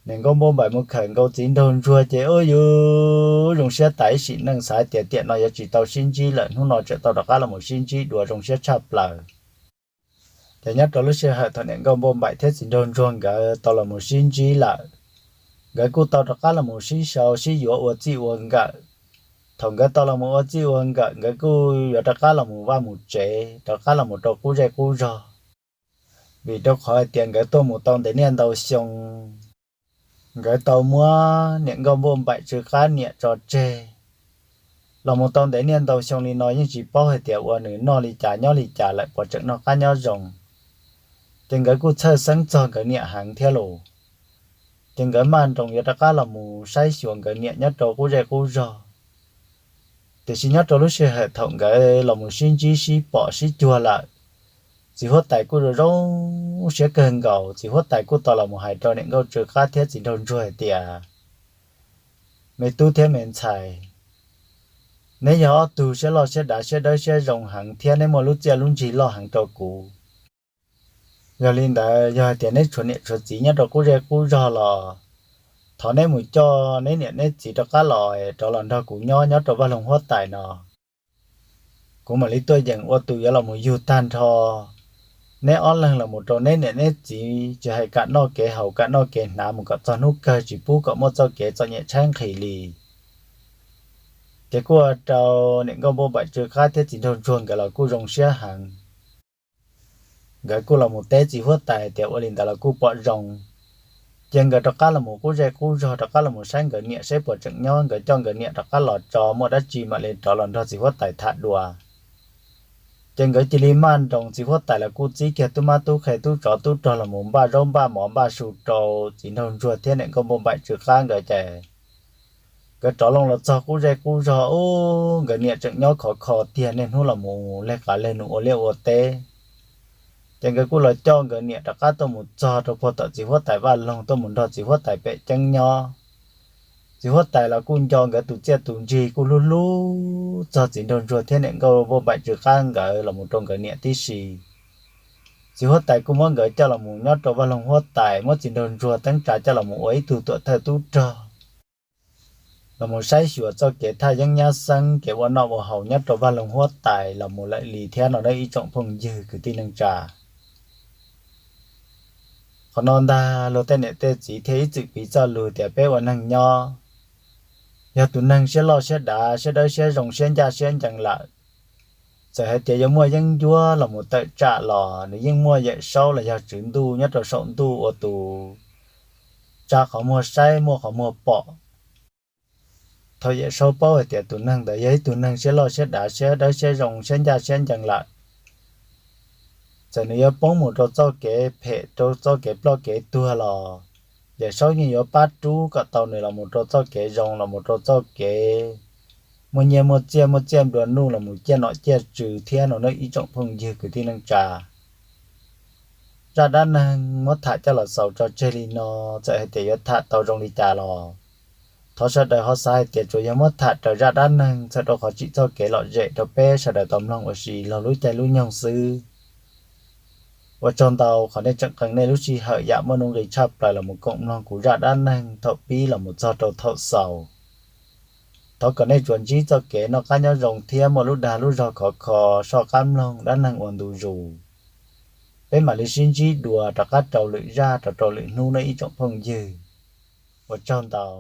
Niam nkauj npauj npaim mus khawm nkaus txiv nraug ntsuag ces ub yuv zoo siab tas ib sim neej xav tias tiam no yuav tsis tau sib ntsib lawm hnub no tseem tau rov qab los mus sib ntsib dua zoo siab tshaj plaws. Ces nyob rau lub sij hawm thaum niam nkauj npauj npaim thiab txiv nraug ntsuag nkawd tau los mus sib ntsib lawm, nkawd kuj tau rov qab los mus sib sau sib yuav ua txij ua nkawm. Thaum nkawd tau los mus ua txij ua nkawm nkawd kuj yuav rov qab los mus vaj mus tsev rov qab los mus rau qub zej qub zog, vim rau qhov hais tias nkawd tuaj mus tau ntev niaj ntau xyoo, nkawd tau muab niam nkauj npauj npaim tsw qab niam tso tseg. Los mus tau ntev niaj ntau xyoo li no yeej tsis paub hais tias ua nws noj li cas nyob li cas lawm puas tseem noj qab nyob zoo. Ces nkawd kuj txhawj xeeb txog nkawd niam heev thiab los, ces nkawd maj nroos yuav rov qab los mus saib xyuas nkawd niam nyob rau qub zej qub zog. Tiam sis nyob rau lub sij hawm thaum nkawd los mus sib ntsib sib pom sib cuag lawm, txiv huab tais kuj zoo zoo siab kawg nkaus. Txiv huab tais kuj tau los mus hais rau niam nkauj tsw qab thiab txiv nraug ntsuag hais tias, me tub thiab me ntxhais, neb yog ob tug siab loj siab dav siab dawb siab zoo heev thiab neb muaj lub txiaj lub ntsig loj heev rau kuv. Yog li ntawd yog hais tias neb tshuav niam tshuav txiv nyob rau qub zej qub zog los thov neb mus coj neb niam neb txiv rov qab los rov los nrog kuv nyob nyob rau vaj loog huab tais no. Kuv mam li tuaj yeem ua tus yuav los mus yug tag nrho neb ob leeg los mus rau neb niam neb txiv tsis hais kam noj kev haus kam noj kev hnav mus kom txog hnub kawg tsis pub kom muaj txoj kev txom nyem tshaib nqhis li. Ces kuj ua rau niam nkauj npauj npaim tsw qab thiab txiv nraug ntsuag nkawd los kuj zoo siab heev. Nkawd kuj los mus teb txiv huab tais hais tias ua li ntawd los kuj pom zoo, cia nkawd rov qab los mus qub zej qub zog rov qab los mus saib nkawd niam saib puas tseem nyob, nkawd coj nkawd niam rov qab los tso muaj dab tsi mam li rov los nrog txiv huab tais tham dua. Ces nkawd cia li maj nroos, txiv huab tais los kuj txib kiag tub mab tub qhe tub tsov tub rog los mus npaj zaub npaj mov npaj su rau txiv nraug ntsuag thiab niam nkauj npauj npaim tsw qab nkawd ces nkawd rov loo los txog qub zej qub zog ub, nkawd niam tseem nyob khov kho tiag, niaj hnub los mus leg qav leg num ua liaj ua teb. Ces nkawd kuj los coj nkawd niam rov qab tuaj mus txog rau puag tom txiv huab tais vaj loog, tuaj mus nrog txiv huab tais pem ceeb nyob. Txiv huab tais los kuj nco nkawd tus txiaj tus ntsig, kuj hlub hlub txog txiv nraug ntsuag thiab niam nkauj npauj npaim tsw qab nkawd los mus rau nkawd niam tib si. Txiv huab tais kuj muab nkawd coj los mus nyob rau vaj loog huab tais, muab txiv nraug ntsuag teeb tsa coj los mus ua ib tug tuam thawj tub rog, los mus saib xyuas txoj kev thaj yeeb nyab xeeb, kev ua noj ua haus nyob rau vaj loog huab tais los mus lawm li thiab no nawb ib tsoom phooj ywg kwv tij neej tsa. Qhov no ntag luag tej niam tej txiv thiaj ib txwm piv txoj lus tias peb ua neeg nyob, yog tus neeg siab loj siab dav siab dawb siab zoo siab ncaj siab ncees lawm, txawm hais tias yuav muaj yeeb ncuab los mus tawm tsam los nws yeej muaj Yawm Saub los yog Tswv Ntuj nyob rau saum ntuj ua tus tsa qhov muag saib muaj qhov muag pom. Thaum Yawm Saub paub hais tias tus neeg ntawd yog ib tug neeg siab loj siab dav siab dawb siab zoo siab ncaj siab ncees lawm, txawm nws yuav poob mus rau txoj kev phem rau txoj kev ploj kev tuag los Yawm Saub yeej yuav pab rub kom tau nws los mus rau txoj kev zoo los mus rau txoj kev muaj nyiaj muaj txiaj muaj txiaj nplua nuj los mus ciaj nom ciaj tswv thiab no nawb ib tsoom phooj ywg kwv tij neej tsa. Zaj dab neeg muab tham coj los xaus tso tseg li no, txawm hais tias yuav tham tau zoo li cas los thov sawv daws ho xav hais tias tsuas yog muab tham raws zaj dab neeg txhawm rau qhov tsim txoj kev lom zem rau peb sawv daws tau mloog ua si laug lub caij lub nyoog xwb. Ua tsaug ntau qhov nej tseem qee nej lub sij hawm yam muaj nuj nqis tshaj plaws los mus koom mloog kuv zaj dab neeg thaum pib los mus txog rau thaum xaus. Thov kom nej tsuas ntsib txoj kev noj qab nyob zoo thiab muaj lub dag lub zog khov kho soj qab mloog dab neeg ua ntu zus. Peb mam li sib ntsib dua rov qab rau lwm zaj rau rau lwm hnub nawb ib tsoom phooj ywg. Ua tsaug ntau.